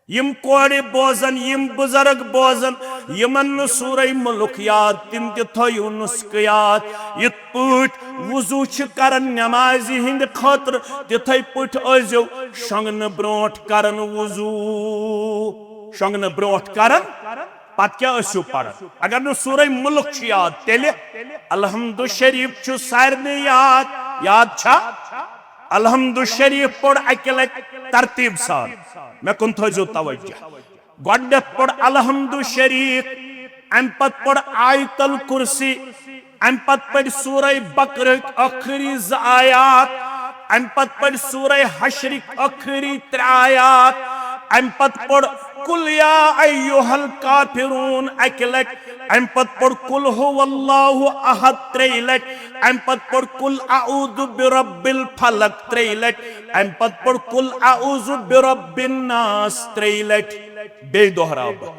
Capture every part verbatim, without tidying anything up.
یِم کورِ بوزن، یِم بُزرگ بوزن، یِمن نہٕ سورہ مُلک یاد، تِم تہِ تھٲیِو نُسخہٕ یاد۔ یِتھ پٲٹھۍ وضو چھِ کران نمازِ ہِنٛدِ خٲطرٕ، تِتھے پٲٹھۍ ٲسۍزیو شۄنٛگنہٕ برونٛٹھ کران وضو۔ شۄنٛگنہٕ برونٛٹھ کران، پتہٕ کیٛاہ ٲسِو پران؟ اگر نہٕ سورہ مُلک چھُ یاد، تیٚلہِ الحمد شریف چھُ سارنٕے یاد۔ یاد چھا؟ الحمد شریف پوٚر اکہِ لٹہِ ترتیب سان۔ مےٚ کُن تھٲیزیو توجہ۔ گۄڈٕنیتھ پوٚر الحمد شریف، امہِ پتہٕ پوٚر آیت الکرسی، امہِ پتہٕ پوٚر سورہ بقرہٕکۍ ٲخری زٕ آیات، امہِ پتہٕ پوٚر سورہ حشرٕکۍ ٲخری ترٛےٚ آیات، امہِ پتہٕ پوٚر قل یا ایھا الکافرون اکہِ لٹہِ، امہِ پتہٕ پوٚر قل ھو اللہ احد ترٛیٚیہِ لٹہِ، امہِ پتہٕ پوٚر قل اعوذ برب الفلق ترٛیٚیہِ لٹہِ، امہِ پتہٕ پوٚر قل اعوذ برب الناس ترٛیٚیہِ لٹہِ۔ بیٚیہِ دۄہراو بہٕ۔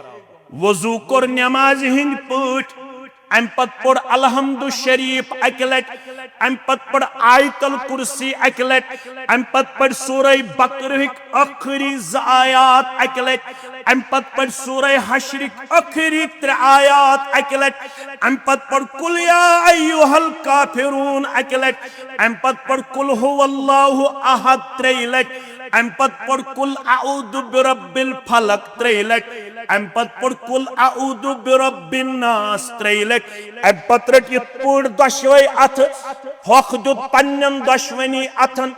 وضو کوٚر نمازِ ہٕنٛدۍ پٲٹھۍ، امہِ پتہٕ پوٚر الحمد شریف اکہِ لٹہِ، امہِ پتہٕ پوٚر آیت الکرسی اکہِ لٹہِ، امہِ پتہٕ پوٚر سورہ بقرہٕکۍ ٲخری زٕ آیات اکہِ لٹہِ، امہِ پتہٕ پوٚر سورہ حشرٕکۍ ٲخری ترٛےٚ آیات اکہِ لٹہِ، امہِ پتہٕ پوٚر قل یا ایھا الکافرون اکہِ لٹہِ، امہِ پتہٕ پوٚر قل ھو اللہ احد ترٛیٚیہِ لٹہِ، امہِ پتہٕ پوٚر قل اعوذ برب الفلق ترٛیٚیہِ لٹہِ، امہِ پتہٕ پوٚر قل اعوذ برب الناس ترٛیٚیہِ لٹہِ، امہِ پتہٕ رٔٹۍ یِتھ پٲٹھۍ دۄشوے اتھٕ، ہۄکھ دیُت پننٮ۪ن دۄشوٕنی اتھن،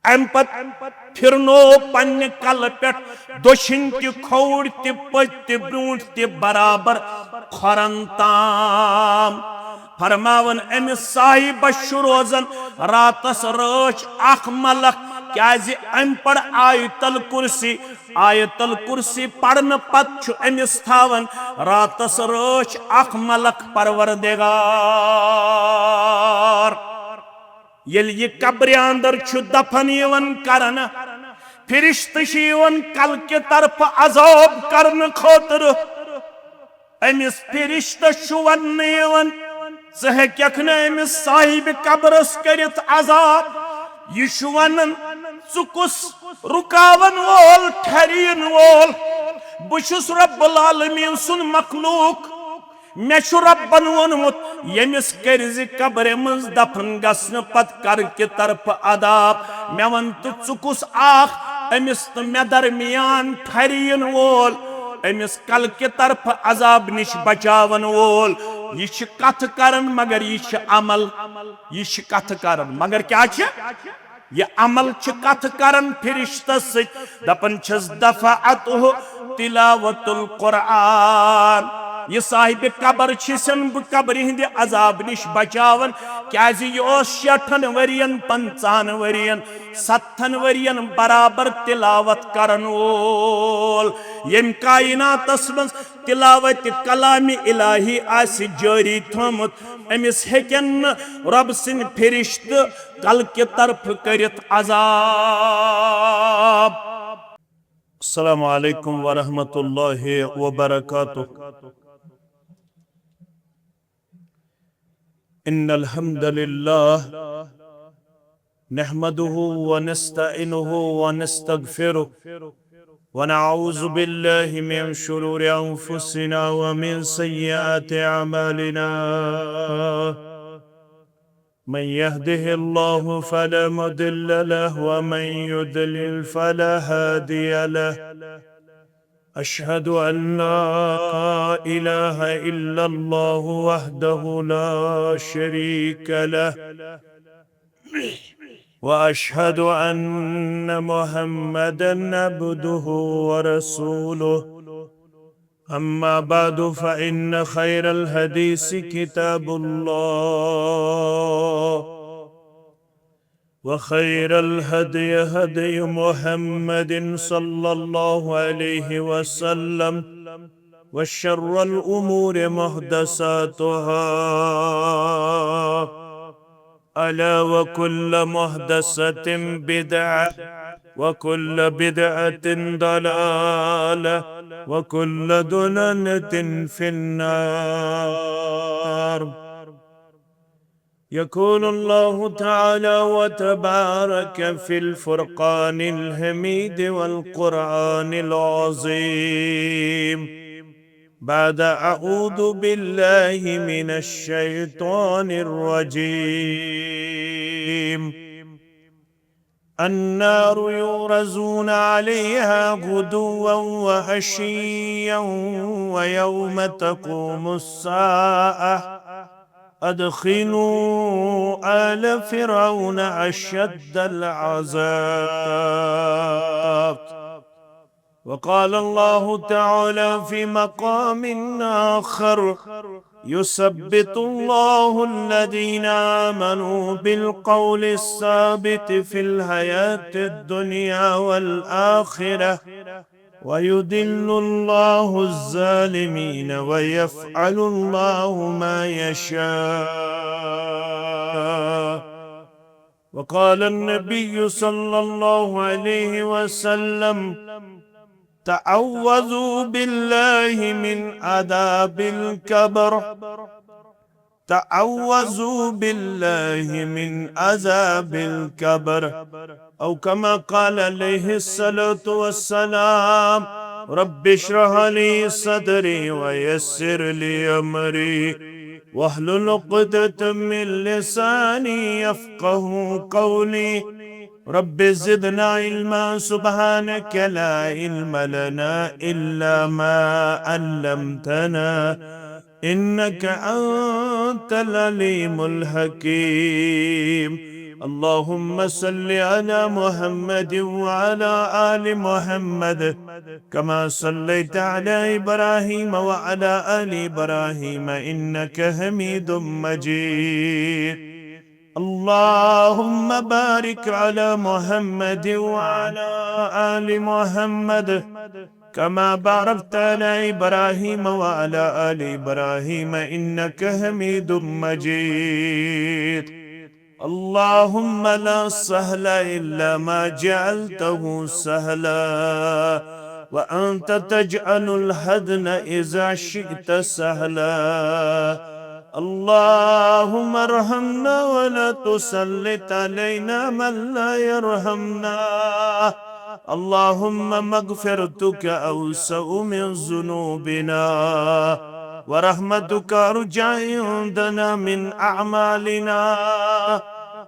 امہِ پتہٕ پھرنو پننہِ کلہٕ پٮ۪ٹھ دٔچھِنۍ تہِ کھووُر تہِ پٔتۍ تہِ برونٛٹھ تہِ برابر کھۄرن تام۔ فرماوان أمِس صاحبس چھُ روزان راتس رٲچھ اکھ ملک، کیازِ أمۍ پٔر آیت الکرسی۔ آیت الکرسی پرنہٕ پتہٕ چھُ أمِس تھاوان راتس رٲچھ اکھ ملک پروردگار۔ ییٚلہِ یہِ قبرِ اندر چھُ دفن یِوان کرنہٕ، فرشتہٕ چھِ یِوان کلکہِ طرفہٕ عذاب کرنہٕ خٲطرٕ۔ أمِس فرشتس چھُ وننہٕ یِوان، "ژٕ ہیٚککھ نہٕ أمِس صاحبِ قبرس کٔرِتھ عذاب۔" یہِ چھُ ونان، "ژٕ کُس رُکاون وول، ٹھرین وول؟ بہٕ چھُس رب العالمین سُنٛد مخلوق۔" مےٚ چھُ رۄبن ووٚنمُت، ییٚمِس کٔرۍ زِ قبرِ منٛز دفن گژھنہٕ پتہٕ کلکہِ طرفہٕ عذاب۔ مےٚ وَن تہٕ، ژٕ کُس اکھ أمِس تہٕ مےٚ درمیان ٹھرِ یِن وول، أمِس کلکہِ طرفہٕ عذاب نِش بچاون وول؟ یہِ چھِ کتھٕ کران، مگر یہِ چھِ عمل۔ یہِ چھِ کتھٕ کران، مگر کیٛاہ چھِ؟ یہِ عمل چھِ کتھٕ کران فرشتس سۭتۍ، دپان چھِس، "دفعته تلاوت القرآن"۔ یہِ صاحبِ قبر چھِ سن بہٕ قبرِ ہٕنٛدِ عذاب نِش بچاوان، کیازِ یہِ اوس شیٹھن ؤرین، پنژاہن ؤرین، ستتھن ؤرین برابر تلاوت کرن وول۔ ییٚمۍ کائناتس منٛز تلاوت کلامِ الٰہی آسہِ جٲری تھوٚمُت، أمِس ہیٚکن نہٕ رۄب سٕنٛدۍ فرشتہٕ کلکہِ طرفہٕ کٔرِتھ عذاب۔ السلام علیکم ورحمۃ اللہ وبرکاتہ۔ ان الحمد للہ نحمده ونستعينه ونستغفره، ونعوذ بالله من شرور أنفسنا ومن سيئات أعمالنا. من يهده الله فلا مضل له، ومن يضلل فلا هادي له. أشهد أن لا إله إلا الله وحده لا شريك له، وأشهد أن محمدا عبده ورسوله. أما بعد، فإن خير الحديث كتاب الله، وخير الهدي هدي محمد صلى الله عليه وسلم، وشر الأمور محدثاتها، ألا وكل محدثة بدعة، وكل بدعة ضلالة، وكل ضلالة في النار. يقول الله تعالى وتبارك في الفرقان الحميد والقرآن العظيم بعد أعوذ بالله من الشيطان الرجيم: النار يعرضون عليها غدوا وعشيا ويوم تقوم الساعة أدخلوا آل فرعون أشد العذاب. وقال الله تعالى في مقام آخر: يثبت الله الذين آمنوا بالقول الثابت في الحياة الدنيا والآخرة ويذل الله الظالمين ويفعل الله ما يشاء. وقال النبي صلى الله عليه وسلم: تعوذوا بالله من عذاب القبر، تعوذوا بالله من عذاب القبر، أو كما قال عليه الصلاة والسلام: رب اشرح لي صدري ويسر لي أمري واحلل عقدة من لساني يفقه قولي. رب زدنا علما، سبحانك لا علم لنا إلا ما علمتنا إنك أنت العليم الحكيم. اللهم صل على محمد وعلى آل محمد كما صليت على إبراهيم وعلى آل إبراهيم إنك حميد مجيد. اللهم بارك على محمد وعلى آل محمد كما باركت على إبراهيم وعلى آل إبراهيم إنك حميد مجيد. اللهم لا سهل إلا ما جعلته سهلا وأنت تجعل الحزن إذا شئت سهلا. اللهم ارحمنا ولا تسلط علينا من لا يرحمنا. اللهم مغفرتك أوسع من ذنوبنا ورحمتك أرجى عندنا من أعمالنا.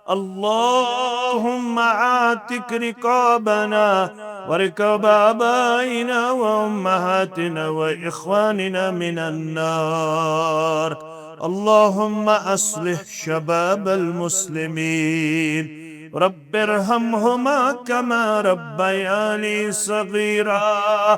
اللهم أعتق رقابنا ورقاب آبائنا وأمهاتنا وإخواننا من النار. اللهم أصلح شباب المسلمين، رب ارحمهما كما ربياني صغيرا،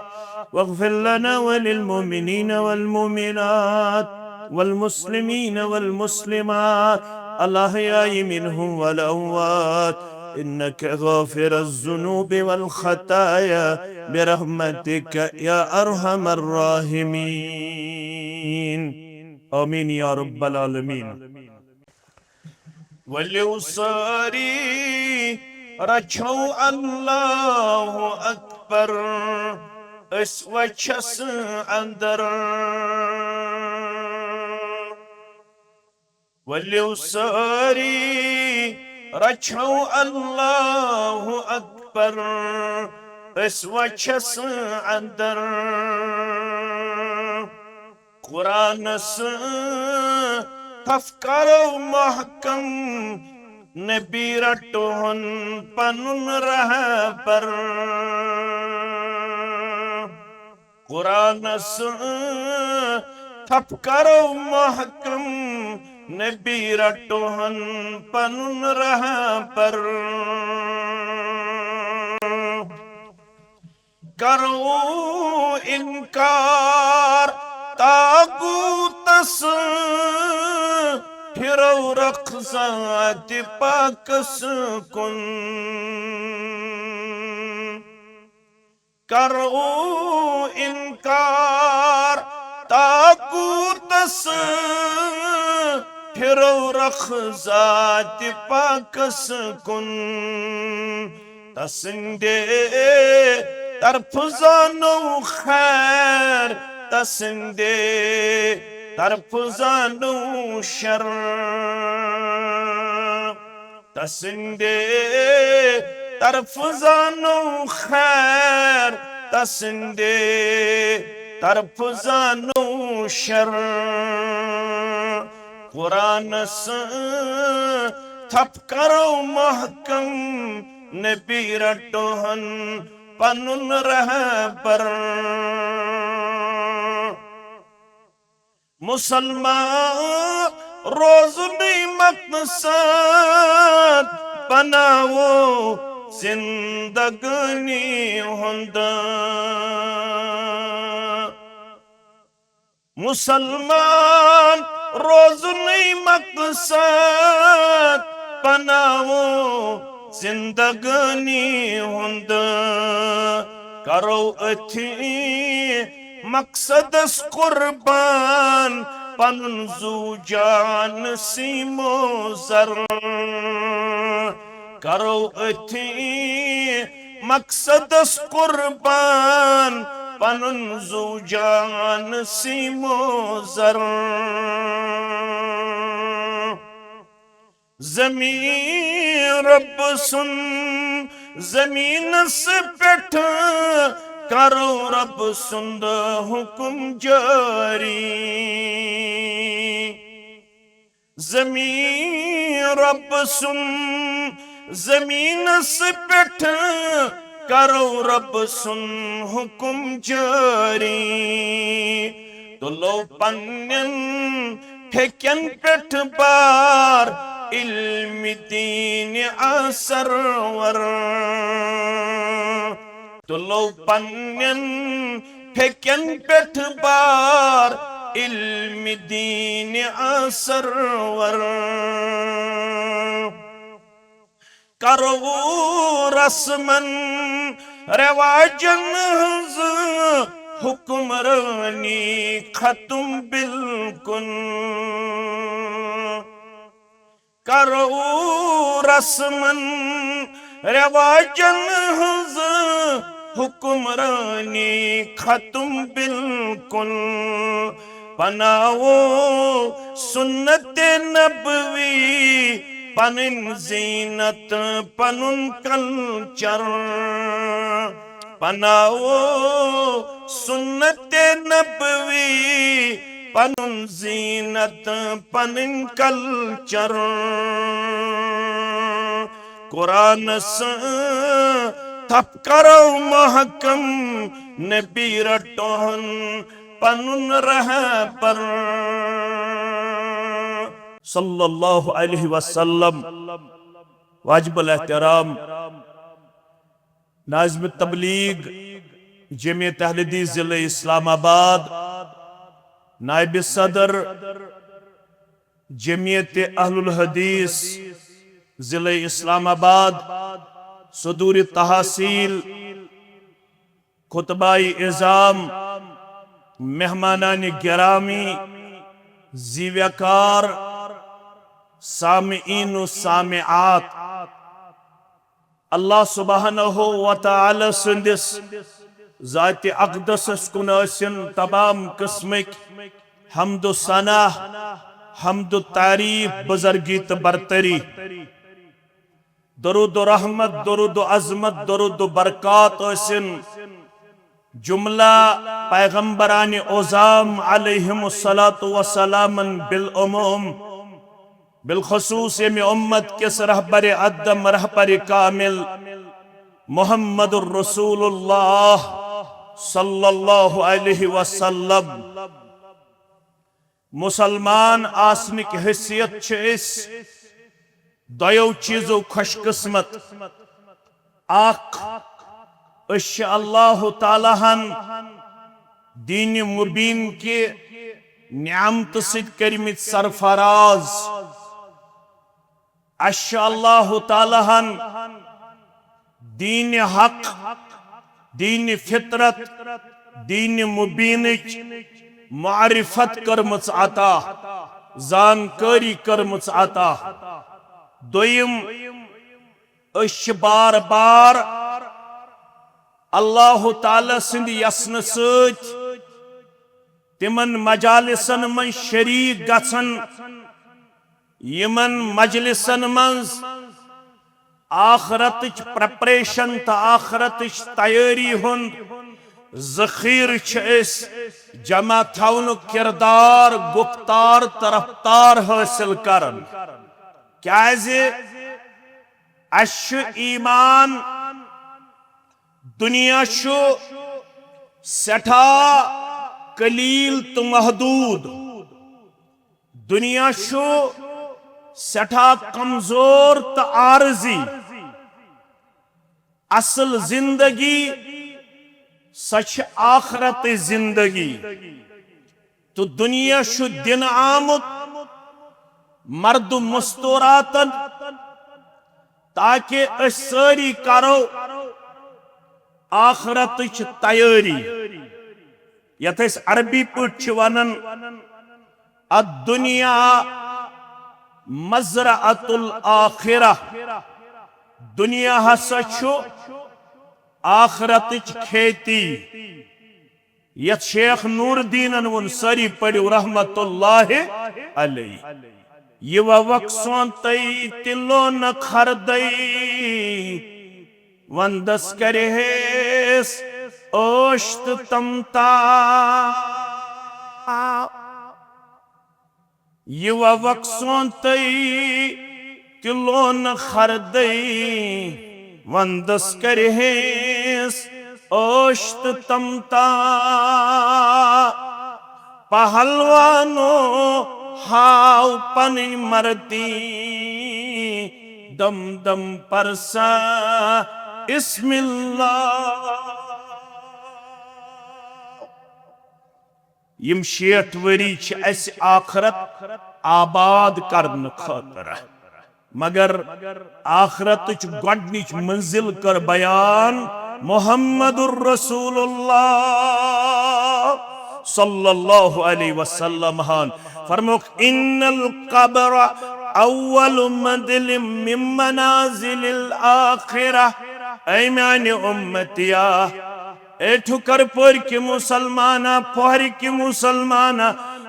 واغفر لنا وللمؤمنين والمؤمنات والمسلمين والمسلمات الأحياء منهم والأموات إنك غافر الذنوب والخطايا برحمتك يا أرحم الراحمين. آمين يا رب العالمين. ؤلِو سٲری رچھو اللہ اکبر، أسۍ وچھس اندر۔ ؤلِو سٲری رچھو اللہ اکبر، أسۍ وچھس اندر۔ قرآنس تھپھ کرو محکم، نبی رٹہون پنن رہبر۔ قرآنس تھپھ کرو محکم، نبی رٹہون پنن رہبر۔ کرو انکار طاغوتس، پھرو رخ ذات پاکس کن۔ کرو انکار طاغوتس، پھرو رخ ذات پاکس کن۔ تسندے طرف زانو خیر، تسندے طرفہٕ زانو شر۔ تسندے طرفہٕ زانو خیر، تسندے طرفہٕ زانو شر۔ قرآنس تھپھ کرو محکم، نبی رٹوہن پنن رہبر۔ مسلمان روزنٕے مقصد، بناوو زندگٲنی ہُنٛد۔ مسلمان روزنٕے مقصد، بناوو زندگٲنی ہُنٛد۔ کرو أتھی مقصدس قربان، پنُن زُو جان سیٖمو زر۔ کرو أتھی مقصدس قربان، پنُن زُو جان سیٖمو زر۔ زمین رب سُنٛد، زمینس پٮ۪ٹھ کرو رب سُنٛد حکم جاری۔ زمین رب سُنٛد، زمینس پٮ۪ٹھ کرو رب سُنٛد حکم جاری۔ تُلو پننٮ۪ن پھیٚکٮ۪ن پٮ۪ٹھ بار، علم دین آ سرور۔ تُلو پننٮ۪ن پھیٚکٮ۪ن پٮ۪ٹھ بار، علم دین آ سرور۔ کرو رسمن رواجن ہٕنٛز حکمرٲنی ختم بالکل۔ کرو رسمن رواجن ہٕنٛز حکمرٲنی ختم بالکل۔ بناوو سنت نبوی پنٕنۍ زینت، پنُن کلچر۔ بناوو سنت نبوی پنُن زینت، پنٕنۍ کلچر۔ قرآنس تھپھ کرو محکم، نبی رٹوہن پنُن رہبر۔ صلی اللہ علیہ وسلم۔ واجب الاحترام ناظم تبلیغ جمعیت اہل حدیث ضلع اسلام آباد، نائب صدر جمعیت اہل الحدیث ضلع اسلام آباد، صدور تحصیل، خطبائی عظام، مہمانان گرامی، زیوکار، سامعین و سامعات، اللہ سبحانہ و تعالی سٕنٛدِس ذاتِ اقدسس کُن ٲسِن تمام قٕسمٕکۍ حمد و ثنا، حمد و تعریف، بزرگی تہٕ برتری۔ درود و رحمت، درود و عظمت، درود و برکات ٲسِن جملہ پیغمبران عظام علیہم الصلاۃ والسلامن بالعموم، بالخصوص ییٚمہِ امت کِس رہبر اعظم، رہبر کامل محمد الرسول اللہ صلی اللہ علیہ وسلم۔ مسلمان آسنٕکۍ حیثیت چھِ أسۍ دۄیو چیٖزو خوش قسمت۔ اکھ، أسۍ چھِ اللہ تعالیٰ ہن دین مبین کہِ نعمتہٕ سۭتۍ کٔرمٕتۍ سرفراز۔ اسہِ چھِ اللہ تعالیٰ ہن دین حق، دین فطرت، دین مبینٕچ معرفت کٔرمٕژ عطا، زانکٲری کٔرمٕژ عطا۔ دوٚیِم، أسۍ چھِ بار بار اللہ تعالیٰ سٕنٛدِ یژھنہٕ سۭتۍ تِمن مجالسن منٛز شریک گژھن، یِمن مجلسن منٛز آخرتٕچ پریپریشن تہٕ آخرتٕچ تیٲری ہُنٛد ذخیرٕ چھِ أسۍ جمع تھاونُک کردار، گفتار تہٕ رفتار حٲصِل کران۔ کیازِ؟ اَسہِ چھُ ایمان، دُنیا چھُ سٮ۪ٹھاہ قلیل تہٕ محدوٗد۔ دُنیا چھُ سٮ۪ٹھاہ کمزور تہٕ عارضی۔ اصل زندگی، سۄ چھِ آخرتٕچ زندگی۔ تہٕ دُنیا چھُ دِنہٕ آمُت مرد مستوراتن، تاکہ أسۍ سٲری کرو آخرتٕچ تیٲری، یتھ أسۍ عربی پٲٹھۍ چھِ ونان الدنیا مزرعۃ الآخرہ۔ دُنیا ہسا چھُ آخرتٕچ کھیتی۔ یتھ شیخ نور الدینن ووٚن، سٲری پٔرِو رحمت اللہ علیہ۔ یہ ووک سونتئی تلو نہ خردئی، وندس کرہیس اوشت تمتا۔ یہ ووک سونتئی تلو نہ خردئی، وندس کرہیس اوشت تمتا۔ پہلوانو ہاو پنٕنۍ مردی، دم دم پرسا اسم اللہ۔ یم شیٹھ ؤری چھِ اسہِ آخرت آباد کرنہٕ خٲطرٕ۔ مگر آخرتٕچ گۄڈنِچ منزل کٔر بیان محمد الرسول اللہ صلی اللہ علیہ وسلم ہن۔ فرموک، ان القبر اول منزل من منازل الاخرہ۔ اے میانہِ امتیا، اے ٹھُکر پورِ کہِ مسلمانہ، پوہرِ کہِ مسلمانہ،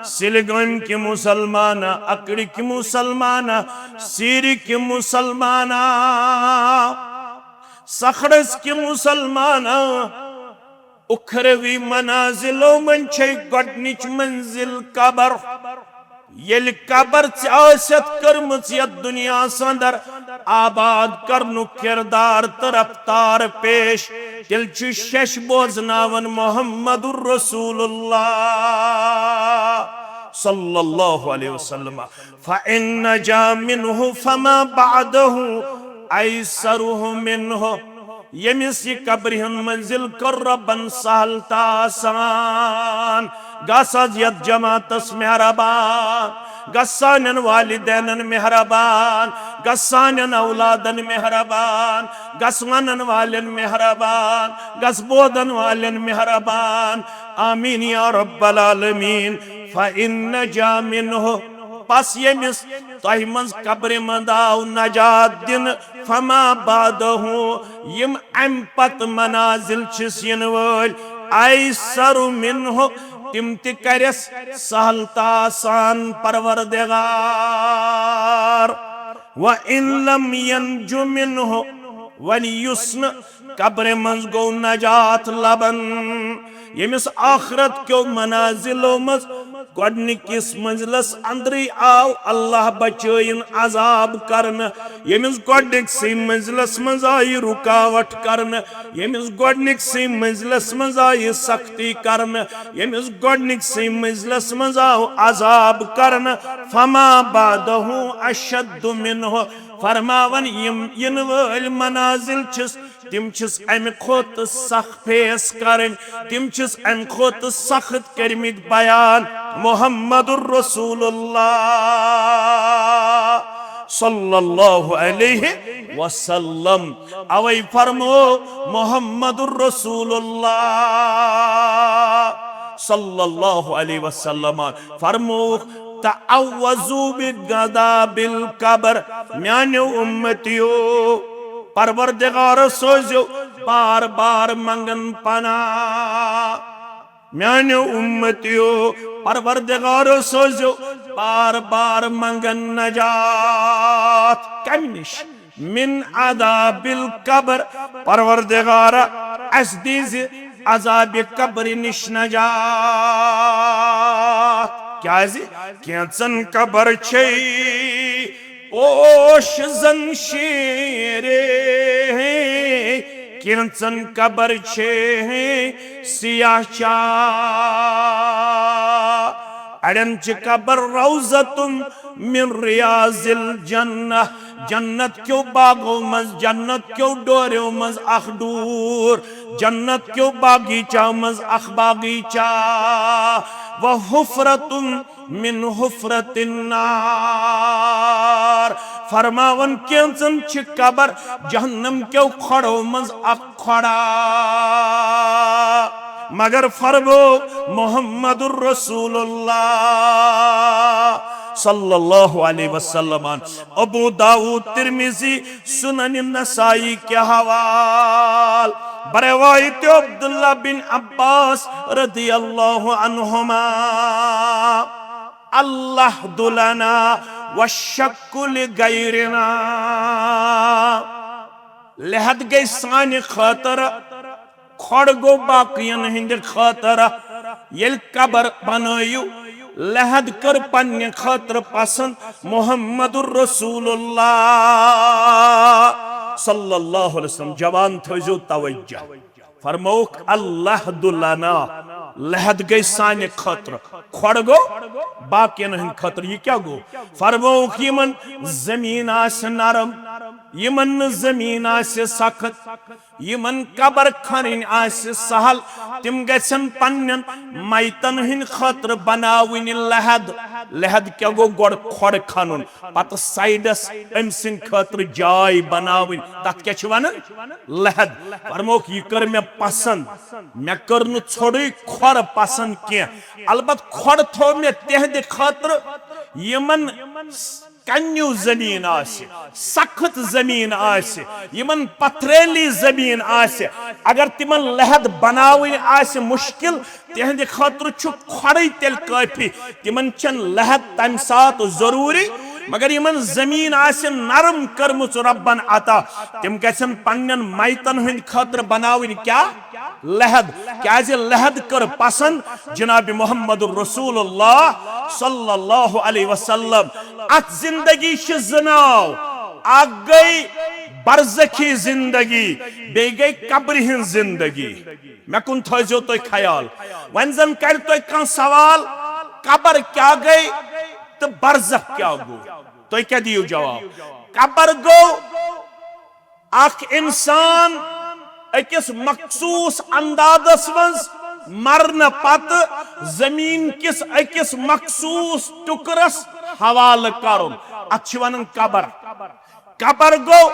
سلگامۍ کہِ مسلمانہ، اکڑِ کہِ مسلمانہ، سیرِ کہِ مسلمانہ، سکھڑس کہِ مسلمانہ۔ اُخروی منازلو منٛز چھے گۄڈنِچ منزل قبر۔ ییٚلہِ قبر ژےٚ ٲسِتھ کٔرمٕژ یتھ دُنیاہس اندر آباد کرنُک کردار تہٕ رفتار پیش، تیٚلہِ چھُ شش بوزناوان محمد رسول اللہ صلی اللہ علیہ وسلم۔ فإن نجا منه فما بعده أيسره منه۔ ییٚمِس یہِ قبرِ ہُنٛد منزل کوٚر رۄبن سہل تہٕ آسان۔ گژھ حظ یتھ جماعتس مہربان، گژھ سانٮ۪ن والدینن مہربان، گژھ سانٮ۪ن اولادن مہربان، گژھ ونن والٮ۪ن مہربان، گژھ بوزن والٮ۪ن مہربان۔ آمین یا رب العالمین۔ فإن نجا منه، پس ییٚمِس تۄہہِ منٛز قبرِ منٛز آو نجات دِنہٕ، فما بعده، یِم امہِ پتہٕ منازل چھِس یِنہٕ وٲلۍ، ایسر منه، تِم تہِ کرٮ۪س سہل تہٕ آسان پروردگار۔ وإن لم ينج منه، وۄنۍ یُس نہٕ قبرِ منٛز گوٚو نجات لبن، ییٚمِس آخرت کیو منازلو منٛز گۄڈنِکِس منزلس اندرٕے آو اللہ بچٲیِن عذاب کرنہٕ، ییٚمِس گۄڈنِکسٕے منزلس منٛز آیہِ رُکاوٹ کرنہٕ، ییٚمِس گۄڈنِکسٕے منزلس منٛز آیہِ سختی کرنہٕ، ییٚمِس گۄڈنِکسٕے منزلس منٛز آو عذاب کرنہٕ، فما بعده أشد منه۔ فرماوان، یِم یِنہٕ وٲلۍ منازل چھِس، تِم چھِس امہِ کھۄتہٕ سخ فیس کرٕنۍ، تِم چھِس امہِ کھۄتہٕ سخت کٔرمٕتۍ بیان محمد رسول اللہ صلی اللہ علیہ وسلم۔ اوے فرمو محمد رسول اللہ صلی اللہ علیہ وسلم، فرمووُکھ، تعوذوا بعذاب القبر، میانیو امتیو، پروردگار سوزیو بار بار منگن پناہ۔ میانیو امتیو، پروردگارو سوزیو بار بار منگن نجات۔ کمہِ نِش؟ من عذاب القبر۔ پروردگارا، اسہِ دیزِ عذابِ قبرِ نِش نجات۔ کیازِ؟ کینژن قبر چھے پوش زن شیرے، کینژن قبر چھے سیاہ چاہ۔ اڑٮ۪ن چھِ قبر روضۃ من ریاض الجنہ، جنت کیو باغو منٛز، جنت کیو ڈوریو منٛز اکھ ڈور، جنت کیو باغیچہ منٛز اکھ باغیچہ۔ و حفرۃ من حفرۃ النار۔ فرماون کینژن چھِ قبر جہنم کیو کھۄڑو منٛز اکھ کھۄڑا۔ مگر فرمو محمد رسول اللہ صلی اللہ علیہ وسلم، ابو داؤد، ترمذی، سنن نسائی کے حوال، بروایت عبداللہ بن عباس رضی اللہ عنہما، اللحد لنا والشق لغیرنا۔ لحد گٔے سانہِ خٲطرٕ، کھۄڑ گوٚو باقین ہٕنٛدِ خٲطرٕ۔ ییٚلہِ قبر بنٲیِو، لحد کٔر پننہِ خٲطرٕ پسند محمد رسول اللہ صلی اللہ علیہ وسلم۔ جوان، تھٲیزیو توجہ۔ فرمووُکھ، اللحد لنا، لحد گٔے سانہِ خٲطرٕ، کھۄڑ گوٚو باقین ہٕنٛدِ خٲطرٕ۔ یہِ کیٛاہ گوٚو؟ فرمووُکھ، یِمن زٔمیٖن آسہِ نرم، یِمن نہٕ زٔمیٖن آسہِ سخت، یِمن قبر کھنٕنۍ آسہِ سہل، تِم گژھن پننٮ۪ن میتن ہٕنٛدِ خٲطرٕ بناوٕنۍ لحد۔ لحد کیٛاہ گوٚو؟ گۄڈٕ کھۄڑ کھنُن، پتہٕ سایڈس أمۍ سٕنٛدِ خٲطرٕ جاے بناوٕنۍ۔ تتھ کیٛاہ چھِ ونان؟ لحد۔ فرمووُکھ، یہِ کٔر مےٚ پسند، مےٚ کٔر نہٕ ژھوٚرٕے کھۄر پسند کینٛہہ، البتہٕ کھۄڑ تھوٚو مےٚ تِہنٛدِ خٲطرٕ، یِمن کنیو زمین آسہِ، سخت زمین آسہِ، یِمن پتھریلی زمین آسہِ، اگر تِمن لحد بناوٕنۍ آسہِ مشکل، تِہنٛدِ خٲطرٕ چھُ کھۄڑٕے تیٚلہِ کٲفی۔ تِمن چھَنہٕ لحد تمہِ ساتہٕ ضروٗری، مگر یِمن زمین آسہِ نرم کٔرمٕژ رۄبن عطا، تِم گژھن پننٮ۪ن میتن ہٕنٛدِ خٲطرٕ بناوٕنۍ کیٛاہ؟ لحد۔ کیازِ؟ لحد کٔر پسند جناب محمد رسول اللہ صلی اللہ علیہ وسلم۔ اتھ زندگی چھِ زٕ ناو، اکھ گٔے برزخی زندگی، بیٚیہِ گٔے قبرِ ہٕنٛز زندگی۔ مےٚ کُن تھٲیزیو تُہۍ خیال۔ وۄنۍ زن کرِ تۄہہِ کانٛہہ سوال، قبر کیٛاہ گٔے تہٕ برزخ کیٛاہ گوٚو؟ تُہۍ کیٛاہ دِیِو جواب؟ قبر گوٚو اکھ انسان أکِس مخصوص اندازس منٛز مرنہٕ پتہٕ زمین کِس أکِس مخصوص ٹُکرس حوالہٕ کرُن، اتھ چھِ ونان قبر۔ قبر گوٚو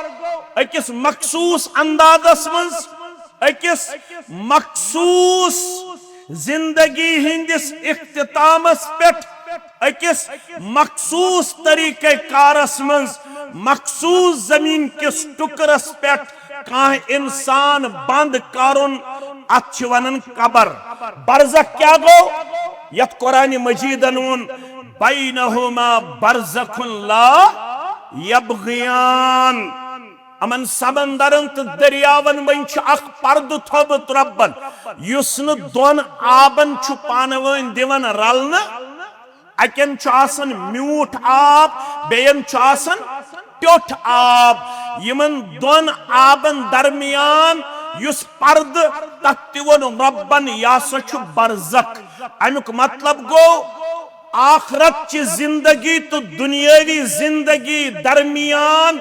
أکِس مخصوص اندازس منٛز أکِس مخصوص زندگی ہٕنٛدِس اختتامس پٮ۪ٹھ، أکِس مخصوص طریقہ کارس منٛز، مخصوص زمین کِس ٹُکرس پٮ۪ٹھ کانٛہہ انسان بند کرُن، اتھ چھِ ونان قبر۔ برزخ کیٛاہ گوٚو؟ یتھ قرآن مجیدن ووٚن، بینہما برزخ لا یبغیان۔ یِمن سمندرن تہٕ دٔریاون منٛز چھُ اکھ پردٕ تھوٚومُت رۄبن، یُس نہٕ دۄن آبن چھُ پانہٕ وٲنۍ دِوان رلنہٕ۔ اکٮ۪ن چھُ آسان میوٗٹھ آب، بیٚین چھُ آسان ٹیوٚٹھ آب۔ یِمن دۄن آبن درمیان یُس پردٕ، تتھ تہِ ووٚن رۄبن، یہِ ہسا چھُ برزخ۔ امیُک مطلب گوٚو، آخرت چہِ زندگی تہٕ دنیاوی زندگی درمیان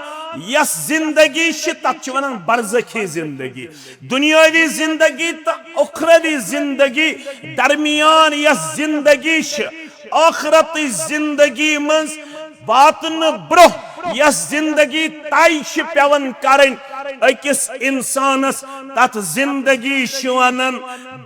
یۄس زندگی چھِ، تتھ چھِ ونان برزخی زندگی۔ دنیاوی زندگی تہٕ اخروی زندگی درمیان یۄس زندگی چھِ، آخرتٕچ زندگی منٛز واتنہٕ برونٛہہ یۄس زندگی طے چھِ پٮ۪وان کرٕنۍ، أکِس انسانس، تتھ زندگی چھِ ونان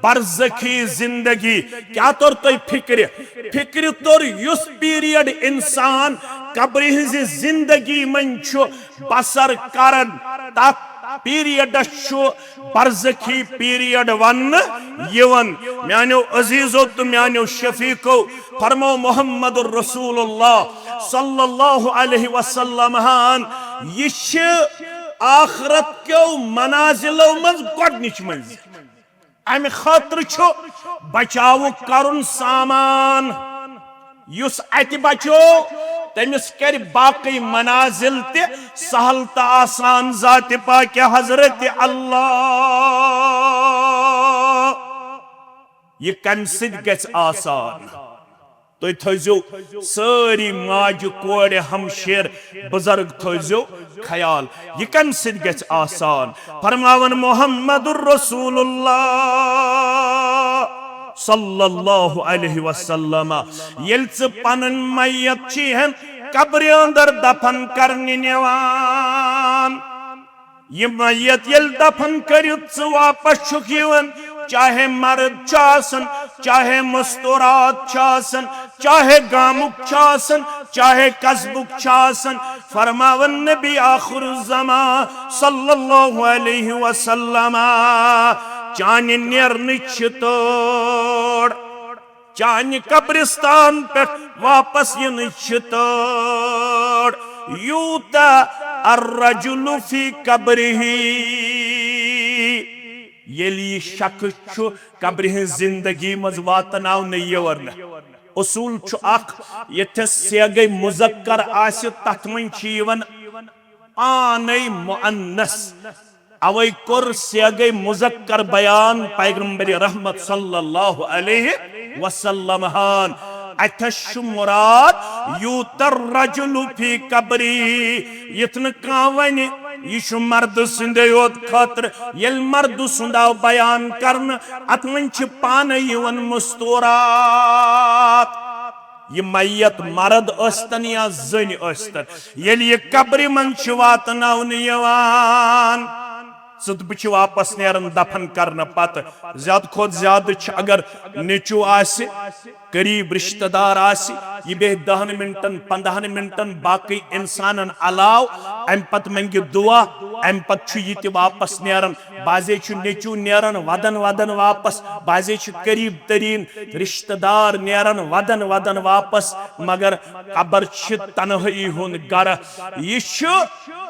برزخی زندگی۔ کیٛاہ توٚر تۄہہِ فکرِ؟ فکرِ توٚر، یُس پیریڈ انسان قبرِ ہٕنٛزِ زندگی منٛز چھُ بسر کران، تتھ پیریڈس چھُ برزخی پیریڈ وننہٕ یِوان۔ میانیو عزیزو تہٕ میانیو شفیقو، فرمو محمد رسول اللہ صلی اللہ علیہ وسلم ہان، یہِ چھِ آخرت کیو منازلو منٛز گۄڈنِچ منزل۔ امہِ خٲطرٕ چھُ بچاوُک کرُن سامان۔ یُس اتہِ بچو، تٔمِس کرِ باقٕے منازل تہِ سہل تہٕ آسان۔ ذاتِ پاکِ حضرت اللہ، یہِ کمہِ سۭتۍ گژھِ آسان؟ تُہۍ تھٲیزیو سٲری ماجہِ کورِ ہمشیر بزرگ تھٲیزیو خیال، یہِ کمہِ سۭتۍ گژھِ آسان؟ فرماوان محمد رسول اللہ صلی اللہ علیہ وسلم، ییٚلہِ ژٕ پنٕنۍ میت چھِ ہن قبرِ اندر دفن کرنہِ نِوان، یہِ میت ییٚلہِ دفن کٔرِتھ ژٕ واپس چھُکھ یِوان، چاہے مرد چھُ آسان، چاہے مستورات چھُ آسان، چاہے گامُک چھُ آسان، چاہے قصبُک چھُ آسان، فرماوان نبی آخر الزمان صلی اللہ علیہ وسلم، چانہِ نیرنٕچ چھِ تٲڑ۔ چانہِ قبرستان پٮ۪ٹھ واپس یِنٕچ چھِ تٲڑ۔ یوٗتاہ الرجل فی قبرہ، ییٚلہِ یہِ شخص چھُ قبرِ ہٕنٛز زندگی منٛز واتناونہٕ یِوان۔ اصوٗل چھُ اکھ، ییٚتھٮ۪س صیغے مذکر آسہِ، تتھ منٛز چھِ یِوان پانے مؤنث۔ اوے کوٚر صیغے مذکر بیان پیغمبر رحمت صلی اللہ علیہ وسلم ہان۔ اتھس چھُ مراد یوٗتاہ الرجل فی قبری، یُتھ نہٕ کانٛہہ ونہِ یہِ چھُ مردٕ سٕنٛدے یوت خٲطرٕ۔ ییٚلہِ مردٕ سُنٛد آو بیان کرنہٕ، اتھ منٛز چھِ پانے یِوان مستورات۔ یہِ میت مرد ٲسۍتن یا زٔنۍ ٲسۍتن، ییٚلہِ یہِ قبرِ منٛز چھِ واتناونہٕ یِوان، ژٕ تہٕ بہٕ چھِ واپس نیران دفن کرنہٕ پتہٕ۔ زیادٕ کھۄتہٕ زیادٕ چھِ اگر نیٚچو آسہِ، قریب رشتہٕ دار آسہِ، یہِ بیٚہہِ دہن منٹن، پندہن منٹن باقٕے انسانن علاوٕ، امہِ پتہٕ منگہِ دعا، امہِ پتہٕ چھُ یہِ تہِ واپس نیران۔ بعضے چھُ نیٚچو نیران ودن ودن واپس، بعضے چھِ قریب تریٖن رشتہٕ دار نیران ودن ودن واپس، مگر قبر چھِ تنہٲیی ہُنٛد گرٕ۔ یہِ چھُ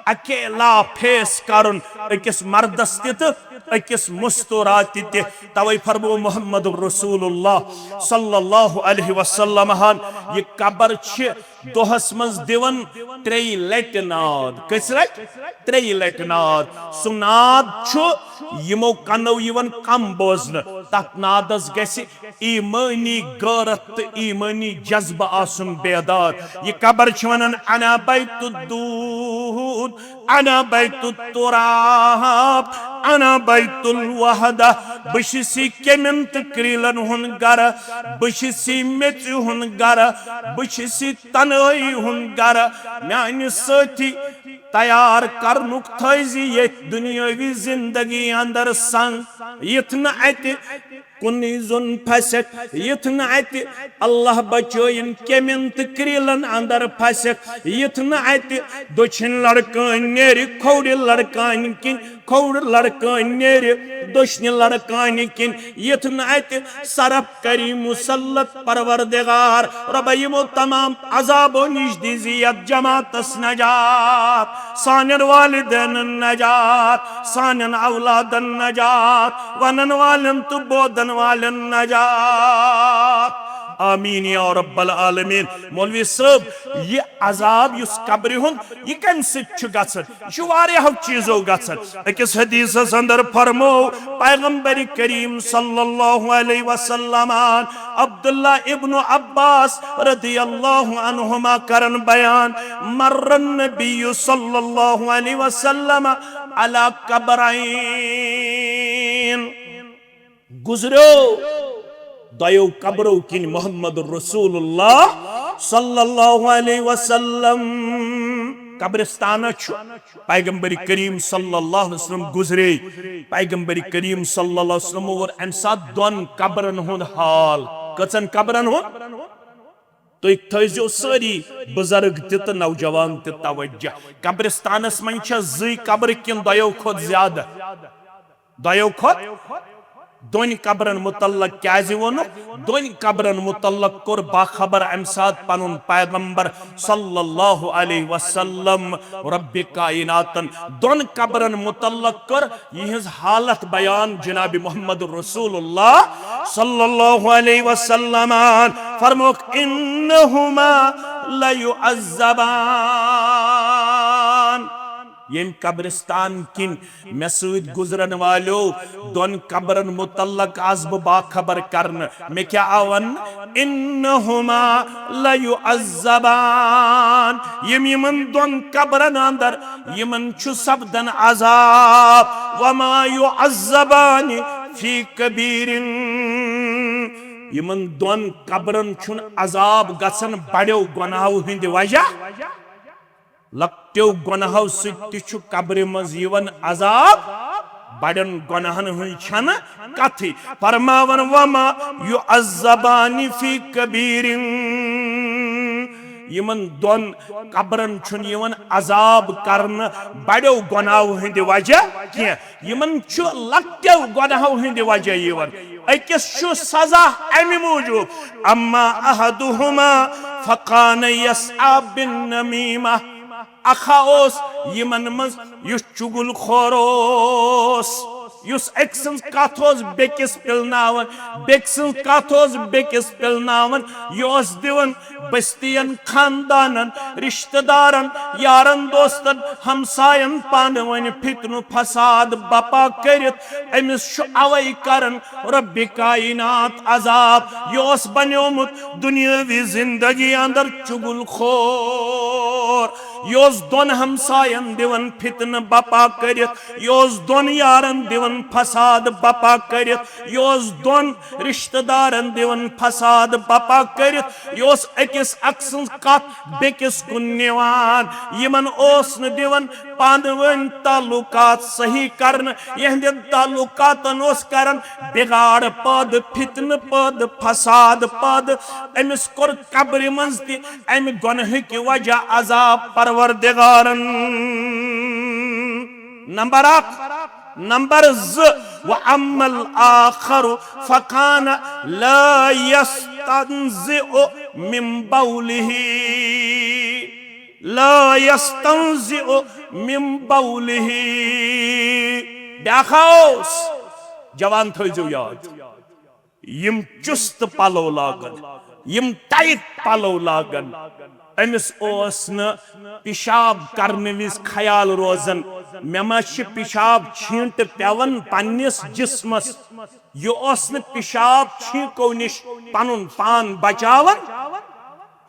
اکیلا فیس کرُن أکِس مردس تہِ تہٕ أکِس مستورات تہِ تہِ۔ توے فرمو محمد رسول اللہ صلی اللہ علیہ وسلم ہن، یہِ قبر چھِ دۄہس منٛز دِوان ترٛیٚیہِ لٹہِ ناد۔ کٔژِ لٹہِ؟ ترٛیٚیہِ لٹہِ ناد۔ سُہ ناد چھُ یِمو کنو یِوان کم بوزنہٕ۔ تتھ نادس گژھِ ایمٲنی غٲرت تہٕ ایمٲنی جذبہٕ آسُن بیدار۔ یہِ قبر چھِ ونان، انا بیت الدود، انا بیت التراب، انا بیت الوحدہ۔ بہٕ چھُس یہِ کیمٮ۪ن تہٕ کریٖلن ہُنٛد گرٕ، بہٕ چھُس یہِ میٚژِ ہُنٛد گرٕ، بہٕ چھُس یہِ تنہٲیی ہُنٛد گرٕ۔ میانہِ سٲتھی، تیار کرنُک تھٲیزِ ییٚتھۍ دُنیٲوی زندگی اندر سنگ، یِتھ نہٕ اتہِ کُنُے زوٚن پھسکھ، یِتھ نہٕ اتہِ اللہ بچٲیِن کیمٮ۪ن تہٕ کریٖلن اندر پھسکھ، یِتھ نہٕ اتہِ دٔچھِنۍ لڑکٲنۍ نیرِ کھوورِ لڑکانہِ کِنۍ، کھوورِ لڑکٲنۍ نیرِ دٔچھنہِ لڑکانہِ کِنۍ، یِتھ نہٕ اتہِ سرف کری مسلط پروردگار۔ رۄبہ، یِمو تمام عذابو نِش دیٖزِ یتھ جماعتس نجات، سانٮ۪ن والدینن نجات، سانٮ۪ن اولادن نجات، ونن والٮ۪ن تہٕ بوزن والٮ۪ن نجات۔ آمین یا رب العالمین۔ مولوی صٲب، یہِ عذاب یُس قبرِ ہُنٛد، یہِ کمہِ سۭتۍ چھُ گژھان؟ یہِ چھُ واریاہو چیٖزو گژھان۔ أکِس حدیثس اندر فرمو پیغمبر کریم صلی اللہ علیہ وسلم، عبداللہ ابن عباس رضی اللہ عنہما کرن بیان، مر النبی صلی اللہ علیہ وسلم علی قبرین۔ گزریو دۄیو قبرو کِنۍ محمد رسول اللہ صلی اللہ علیہ وسلم۔ قبرستانہ چھُ، پیغمبر کریم صلی اللہ علیہ وسلم گزرے۔ پیغمبر کریم صلی اللہ علیہ وسلم ووٚن امہِ ساتہٕ دۄن قبرن ہُنٛد حال۔ کٔژن قبرن ہُنٛد؟ تُہۍ تھٲیزیو سٲری بُزرگ تہِ تہٕ نوجوان تہِ توجہ۔ قبرستانس منٛز چھا زٕے قبرٕ کِنہٕ دۄیو کھۄتہٕ زیادٕ؟ دۄیو کھۄتہٕ؟ دۄن قبرن متعلق کیازِ ووٚنُکھ؟ دۄن قبرن متعلق کوٚر باخبر امہِ ساتہٕ پنُن پیغمبر صلی اللہ علیہ وسلم، رب کائناتن دۄن قبرن متعلق کٔر یِہنٛز حالت بیان جناب محمد رسول اللہ صلی اللہ علیہ وسلم۔ فرموکھ، "انہما لیعذبان"، ییٚمہِ قبرستان کِنۍ مےٚ سۭتۍ گُزرن والیو، دۄن قبرن متعلق آس بہٕ باخبر کرنہٕ۔ مےٚ کیٛاہ آو وننہٕ؟ "انہما لیعذبان"، یِم یِمن دۄن قبرن اندر، یِمن چھُ سپدان عذاب۔ "وما یعذبان فی کبیر"، یِمن دۄن قبرن چھُنہٕ عذاب گژھان بڑیو گۄناہو ہٕنٛدِ وجہ۔ لۄکٹیو گۄناہو سۭتۍ تہِ چھُ قبرِ منٛز یِوان عذاب، بڑٮ۪ن گۄناہن ہٕنٛز چھنہٕ کتھٕے۔ فرماوان، "وما یعذبان فی کبیر"، یِمن دۄن قبرن چھُنہٕ یِوان عذاب کرنہٕ بڑٮ۪و گۄناہو ہٕنٛدِ وجہ کینٛہہ، یِمن چھُ لۄکٹیو گۄناہو ہٕنٛدِ وجہ یِوان۔ أکِس چھُ سزا امہِ موٗجوٗب، "اما احدہما فکان یسعی بالنمیمہ"، اکھا اوس یِمن منٛز یُس چُغل خور اوس، یُس أکۍ سٕنٛز کتھ اوس بیٚکِس پِلناوان، بیٚکہِ سٕنٛز کتھ اوس بیٚکِس پِلناوان، یہِ اوس دِوان بستین، خاندانن، رشتہٕ دارن، یارن دوستن، ہمساین پانہٕ ؤنۍ فتنہٕ فساد بپا کٔرِتھ۔ أمِس چھُ اوے کران رب کائنات عذاب۔ یہِ اوس بنیومُت دنیاوی زندگی اندر چُغل خور۔ یہِ اوس دۄن ہمساین دِوان فتنہٕ بپا کٔرِتھ، یہِ اوس دۄن یارن دِوان فساد بپا کٔرِتھ، یہِ اوس دۄن رشتہٕ دارن دِوان فساد بپا کٔرِتھ، یہِ اوس أکِس اکھ سٕنٛز کتھ بیٚکِس کُن نِوان۔ یِمن اوس نہٕ دِوان پانہٕ ؤنۍ تعلقات صحیح کرنہٕ، یِہنٛدٮ۪ن تعلقاتن اوس کران بگاڑ پٲدٕ، فتنہٕ پٲدٕ، فساد پٲدٕ۔ أمِس کوٚر قبرِ منٛز تہِ امہِ گۄنہٕکہِ وجہ عذاب پروردگارن۔ نمبر اکھ۔ نمبر زٕ، "واما الآخر فکان لا یستنزع من بولہ، لا یستنزع من بولہ"۔ بیاکھ اوس، جوان تھٲیزیو یاد، یِم چُست پلو لاگن، یِم ٹایٹ پلو لاگن، أمِس اوس نہٕ پِشاب کرنہٕ وِزِ خیال روزان، مےٚ ما چھِ پِشاب چھینٹہٕ پٮ۪وان پننِس جسمس۔ یہِ اوس نہٕ پِشاب چھینکو نِش پنُن پان بچاوان۔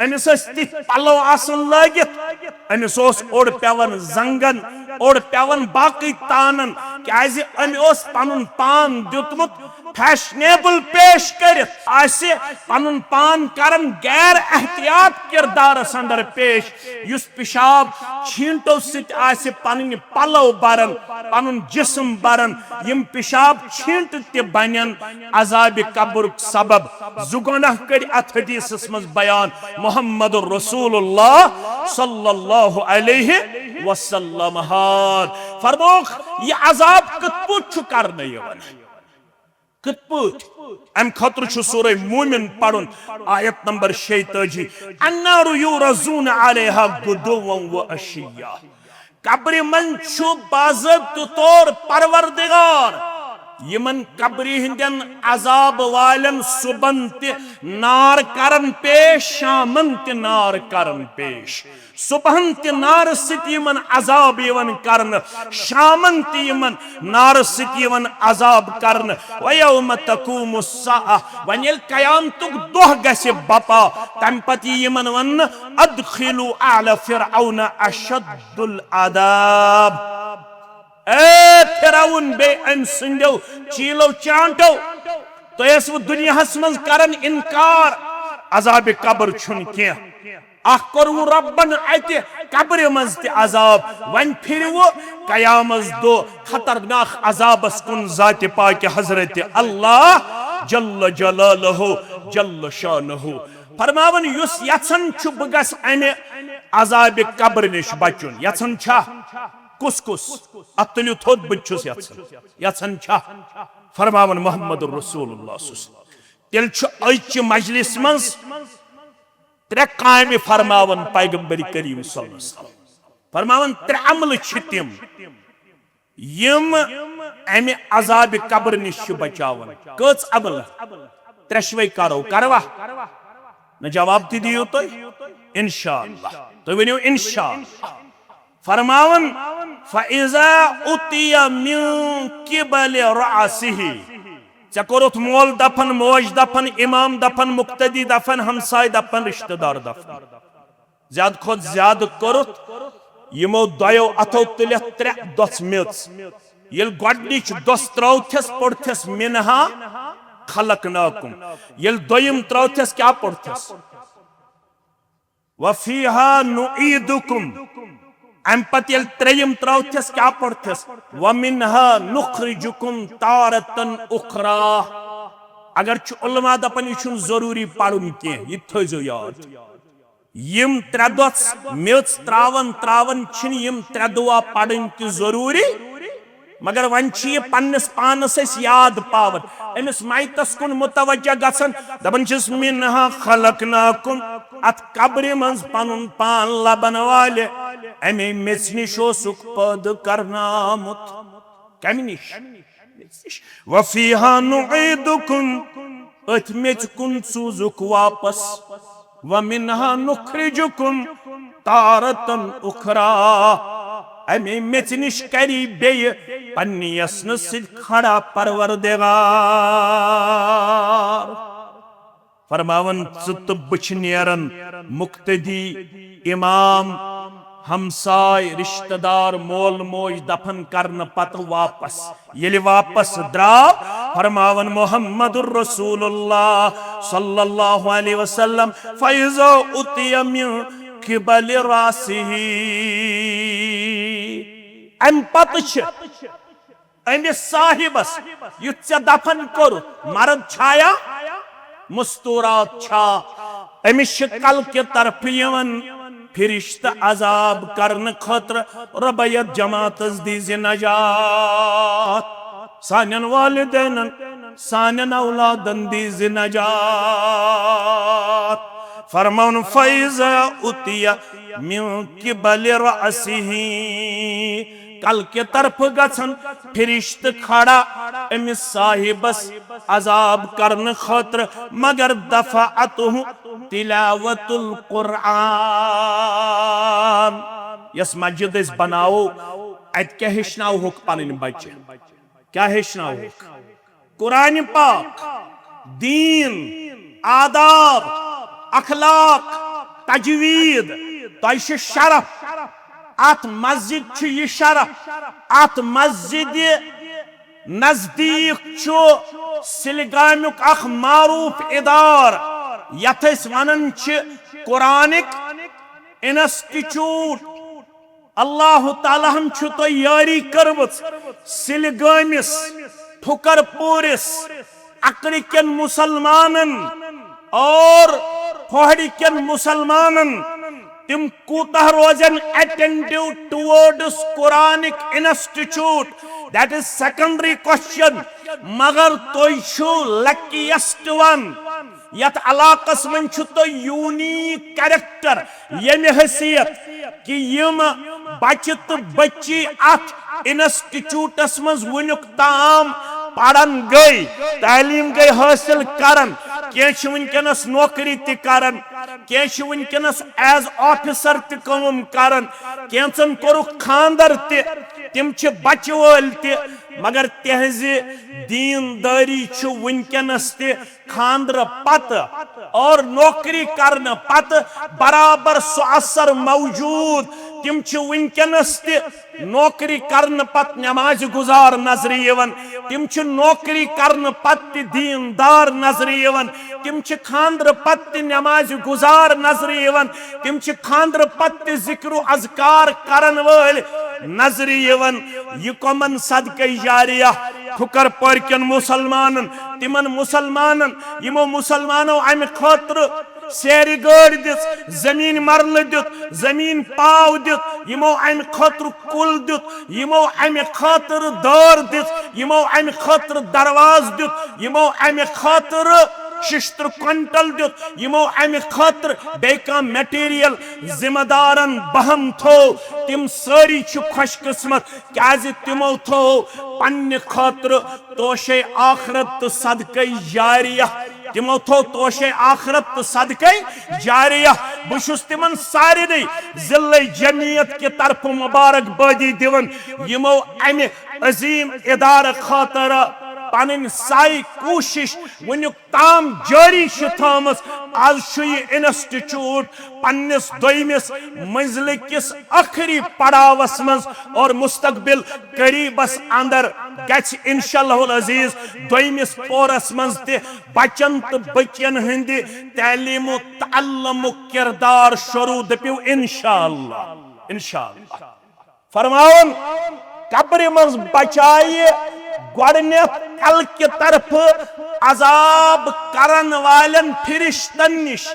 أمِس ٲسۍ تِتھۍ پلو آسان لٲگِتھ، أمِس اوس اوٚڑ پٮ۪وان زنگن، اوٚڑ پٮ۪وان باقٕے تانن، کیازِ أمۍ اوس پنُن پان دیُتمُت فیشنیبل پیش کٔرِتھ۔ آسہِ پنُن پان کران غیر احتیاط کردارس اندر پیش، یُس پِشاب چھینٹو سۭتۍ آسہِ پنٕنۍ پلو بران، پنُن جسم بران، یِم پِشاب چھینٹہٕ تہِ بنن عذابِ قبرُک سبب۔ زٕ گۄناہ کٔرۍ اتھ حدیثس منٛز بیان محمد رسول اللہ صلی اللہ علیہ وسلم۔ ہان فرموکھ، یہِ عذاب کِتھ پٲٹھۍ چھُ کرنہٕ یِوان؟ کِتھ پٲٹھۍ؟ امہِ خٲطرٕ چھُ سورہ مومن پرُن، آیت نمبر شیٚیہِ تٲجی، "النار یعرضون علیہا غدوا و عشیا"۔ قبرِ منٛز چھُ باضٲبطہٕ طور پروردگار یِمن قبرِ ہٕنٛدٮ۪ن عذاب والٮ۪ن صبحن تہِ نار کران پیش، شامن تہِ نار کران پیش۔ صبحن تہِ نارٕ سۭتۍ یِمن عذاب یِوان کرنہٕ، شامن تہِ یِمن نارٕ سۭتۍ یِوان عذاب کرنہٕ۔ وَيَوْمَ تَقُومُ السَّاعَةُ، وۄنۍ ییٚلہِ قیامتُک دۄہ گژھِ بپا، تمہِ پتہٕ یی یِمن وننہٕ، "ادخلوا آل فرعون اشد العذاب"۔ اے فرعون بیٚیہِ أمۍ سٕنٛدیو چیلو چانٹو، تُہۍ ٲسوٕ دُنیاہس منٛز کران انکار، عذابِ قبر چھُنہٕ کینٛہہ۔ اکھ کوٚروٕ رۄبن اتہِ قبرِ منٛز تہِ عذاب، وۄنۍ پھِروٕ قیامس دۄہ خطرناک عذابس کُن ذاتِ پاکِ حضرت اللہ جل جلالہ جل شانہ۔ فرماوان، یُس یژھان چھُ بہٕ گژھٕ امہِ عذابِ قبر نِش بچُن، یژھان چھا؟ کُس کُس؟ اتھ تُلِو تھوٚد، بہٕ تہِ چھُس یژھان۔ یژھان چھا؟ فرماوان محمد رسول اللہ صلی اللہ علیہ وسلم۔ تیٚلہِ چھُ أزچہِ مجلسہِ منٛز ترٛےٚ کامہِ فرماوان پیغمبر کریم صلی اللہ علیہ وسلم۔ فرماوان ترٛےٚ عملہٕ چھِ تِم، یِم امہِ عذابِ قبر نِش چھِ بچاوان۔ کٔژ عملہٕ؟ ترٛیشوے کرو، کروا؟ نہ، جواب تہِ دِیِو تُہۍ۔ انشاءاللہ۔ تُہۍ ؤنِو انشاءاللہ۔ فرماوان، فَإِذَا أُتِيَ مِن قِبَلِ رَأْسِهِ۔ ژےٚ کوٚرُتھ مول دفن، موج دفن، امام دفن، مقتدی دفن، ہمساے دفن، رشتہ دار دفن۔ زیادٕ کھۄتہٕ زیادٕ کوٚرُتھ یِمو دۄیو اتھو تُلِتھ ترٛےٚ دۄژھ میٚژ۔ ییٚلہِ گۄڈٕنِچ دۄژھ ترٲوتھس، پوٚرتھس منها خلقناکم۔ ییٚلہِ دوٚیِم ترٲوتھس، کیٛاہ پوٚرتھس؟ وفیہا نعیدکم۔ امہِ پتہٕ ییٚلہِ ترٛیٚیِم ترٲوتھس، کیٛاہ پوٚرتھس؟ ومنها نخرجکم تارة اخری۔ اگر چھُ علماء دپان، یہِ چھُنہٕ ضروٗری پرُن کینٛہہ، یہِ تہِ تھٲیزیو یاد۔ یِم ترٛےٚ دۄژھ میٚژ ترٛاوان ترٛاوان چھِنہٕ یِم ترٛےٚ دُعا پرٕنۍ تہِ ضروٗری، مگر وۄنۍ چھِ یہِ پننِس پانس أسۍ یاد پاوان، أمِس میتس کُن متوجہ گژھان، دپان چھِس، منها خلقناکم، اتھ قبرِ منٛز پنُن پان لبن والہِ امے میٚژِ نِش اوسُکھ پٲدٕ کرنہٕ آمُت۔ کمہِ نِش؟ وفیہا نعیدکم، أتھۍ میٚژِ کُن سوٗزُکھ واپس۔ ومنها نخرجکم تارة اخری، امے میٚژِ نِش کری بیٚیہِ پننہِ یژھنہٕ سۭتۍ کھڑا پروردگار۔ فرماوان، ژٕ تہٕ بہٕ چھِ نیران مقتدی، امام، ہمساے، رشتہ دار، مول موج دفن کرنہٕ پتہٕ واپس۔ ییٚلہِ واپس درٛاو، فرماوان محمد رسول اللہ صلی اللہ علیہ وسلم، فَإِذَا أُتِيَ مِن قِبَلِ رَأْسِهِ۔ امہِ پتہٕ چھِ أمِس صاحبس یُتھ ژےٚ دفن کوٚرُتھ، مرد چھایا، مستورات چھا، أمِس چھِ کلکہِ طرفہٕ یِوان فرشتہٕ عذاب کرنہٕ خٲطرٕ، رۄبیت جماعتس دیٖزِ نجات، سانٮ۪ن والدینن، سانٮ۪ن اولادن دیٖزِ نجات۔ فرماوُن، فَإِذَا أُتِيَ مِن قِبَلِ رَأْسِهِ۔ کلکہِ طرفہٕ گژھن فرشتہٕ کھڑا أمِس صاحبس عذاب کرنہٕ خٲطرٕ، مگر دفعتہ تلاوت القرآن۔ یۄس مسجد أسۍ بناوو، اتہِ کیٛاہ ہیٚچھناوہوکھ پنٕنۍ بچہِ؟ کیٛاہ ہیٚچھناوہوکھ؟ قرآن پاک، دین، آداب، اخلاق، تجوید۔ تۄہہِ چھُ شرف، اتھ مسجد چھُ یہِ شرف۔ اتھ مسجدِ نزدیٖک چھُ سلگامیُک اکھ معروف ادارٕ، یتھ أسۍ ونان چھِ قرآنک انسٹیٹیوٹ۔ اللہ تعالیٰ ہن چھُ تۄہہِ یٲری کٔرمٕژ سلگٲمِس، ٹھُکر پوٗرِس، اکرِ کٮ۪ن مُسلمانن اور پھوہڑِ کٮ۪ن مُسلمانن۔ تِم کوٗتاہ روزن attentive towards Quranic institute, that is secondary question۔ مگر تُہۍ چھِو luckiest one۔ یتھ علاقس منٛز چھُ تۄہہِ unique character، ییٚمہِ حیثیت کہِ یِم بچہِ تہٕ بچی اتھ انسٹیٹیوٹس منٛز وُنیُک تام پران گٔے، تعلیٖم گٔے حٲصِل کران، کینٛہہ چھِ وُنکیٚنس نوکری تہِ کران، کینٛہہ چھِ وُنکیٚنس as officer تہِ کٲم کران، کینٛژن کوٚرُکھ خانٛدر تہِ، تِم چھِ بچہٕ وٲلۍ تہِ، مگر تِہنٛزِ دیٖندٲری چھِ وُنکیٚنس تہِ خانٛدرٕ پتہٕ اور نوکری کرنہٕ پتہٕ برابر سُہ اثر موجود۔ تِم چھِ وُنکیٚنس تہِ نوکری کرنہٕ پتہٕ نمازِ گُزار نظرِ یِوان، تِم چھِ نوکری کرنہٕ پتہٕ تہِ دیٖندار نظرِ یِوان، تِم چھِ خانٛدرٕ پتہٕ تہِ نمازِ گُزار نظرِ یِوان، تِم چھِ خانٛدرٕ پتہٕ تہِ ذِکر و اذکار کرن وٲلۍ نظرِ یِوان۔ یہِ کۄمن صدقے جاریہ؟ ٹھُکر پورِ کٮ۪ن مُسلمانن، تِمن مُسلمانن، یِمو مُسلمانو امہِ خٲطرٕ سیرِ گٲڑۍ دِژ، زٔمیٖن مرلہٕ دیُت، زٔمیٖن پاو دیُت، یِمو اَمہِ خٲطرٕ کُل دیُت، یِمو اَمہِ خٲطرٕ دٲر دِژ، یِمو اَمہِ خٲطرٕ دروازٕ دیُت، یِمو اَمہِ خٲطرٕ ششتٕر کوینٹل دیُت، یِمو اَمہِ خٲطرٕ بیٚیہِ کانٛہہ مٹیریل ذمہٕ دارن بہم تھوو، تِم سٲری چھِ خۄش قسمت، کیازِ تِمو تھوو پننہِ خٲطرٕ توشے آخرت تہٕ صدقے جاریہ۔ تِمو تھوو توشے آخرت تہٕ صدقے جاریہ۔ بہٕ چھُس تِمن سارنٕے ضلع جمعیت کہِ طرفہٕ مبارک بٲدی دِوان، یِمو امہِ عظیم ادارٕ خٲطرٕ پنٕنۍ سعی کوٗشش وُنیُک تام جٲری چھِ تھٲومٕژ۔ از چھُ یہِ انسٹیٹیوٹ پننِس دوٚیمِس منزلہِ کِس ٲخری پڑاوس منٛز، اور مستقبل قریبس اندر گژھِ انشاءاللہ العزیز دوٚیمِس پورس منٛز تہِ بچن تہٕ بچین ہٕنٛدِ تعلیم و تعلمُک کردار شروع۔ دٔپِو انشاءاللہ، انشاءاللہ۔ فرماوُن، قبرِ منٛز بچایہِ گۄڈٕنیتھ کلکہِ طرفہٕ عذاب کرن والٮ۪ن فرشتن نِش۔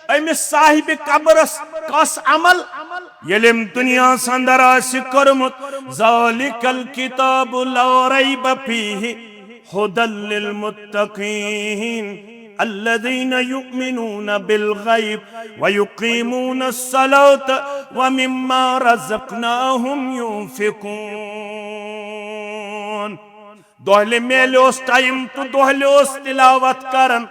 أمِس صاحبِ قبرس کس عمل؟ ییٚلہِ أمۍ دُنیاہس اندر آسہِ کوٚرمُت، ذالک الکتاب لا ریب فیہ ہدی للمتقین الذین یؤمنون بالغیب ویقیمون الصلاة ومما رزقناہم یونفقون۔ دۄہلہِ میلہِ اوس ٹائم تہٕ دۄہلہِ اوس تلاوت کران۔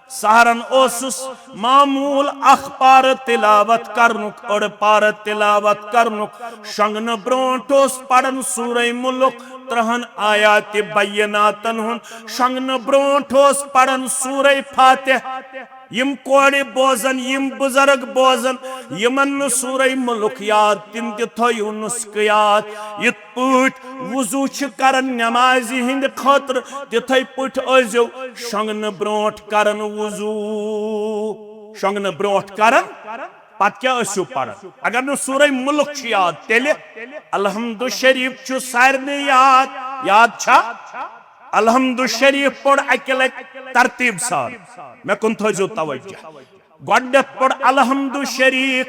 سحرن اوسُس معمول اکھ پارٕ تلاوت کرنُک، أڑ پارٕ تلاوت کرنُک۔ شۄنگنہٕ برونٹھ اوس پران سورہ ملک، ترہن آیات بیناتن ہُنٛد۔ شۄنگنہٕ برونٹھ اوس پران سورہ فاتح۔ یِم کورِ بوزن، یِم بزرگ بوزن، یِمن نہٕ سورہ ملک یاد، تِم تہِ تھٲیِو نسخہٕ یاد۔ یِتھ پٲٹھۍ وضو چھِ کران نمازِ ہٕنٛدِ خٲطرٕ، تِتھے پٲٹھۍ ٲسۍزیو شۄنگنہٕ برونٹھ کران وضو۔ شۄنگنہٕ برونٹھ کران، پتہٕ کیٛاہ ٲسِو پران؟ اگر نہٕ سورہ ملک چھُ یاد، تیٚلہِ الحمد شریف چھُ سارنٕے یاد۔ یاد چھا؟ الحمد شریف پوٚر اکہِ لٹہِ ترتیب سان۔ مےٚ کُن تھٲیزیو توجہ۔ گۄڈٕنیتھ پوٚر الحمد شریف،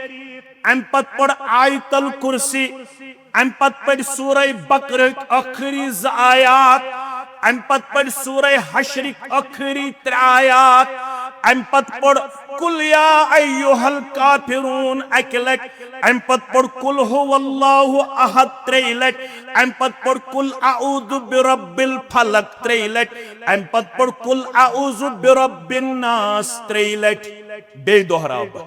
امہِ پتہٕ پوٚر آیت الکرسی، امہِ پتہٕ پٔرۍ سورہ بقرہٕکۍ ٲخری زٕ آیات، امہِ پتہٕ پٔرۍ سورہ حشرٕکۍ ٲخری ترٛےٚ آیات، امہِ پتہٕ پوٚر قل یا ایھا الکافرون اکہِ لٹہِ، امہِ پتہٕ پوٚر قل ھو اللہ احد ترٛیٚیہِ لٹہِ، امہِ پتہٕ پوٚر قل اعوذ برب الفلق ترٛیٚیہِ لٹہِ، امہِ پتہٕ پوٚر قل اعوذ برب الناس ترٛیٚیہِ لٹہِ۔ بیٚیہِ دۄہراو بہٕ۔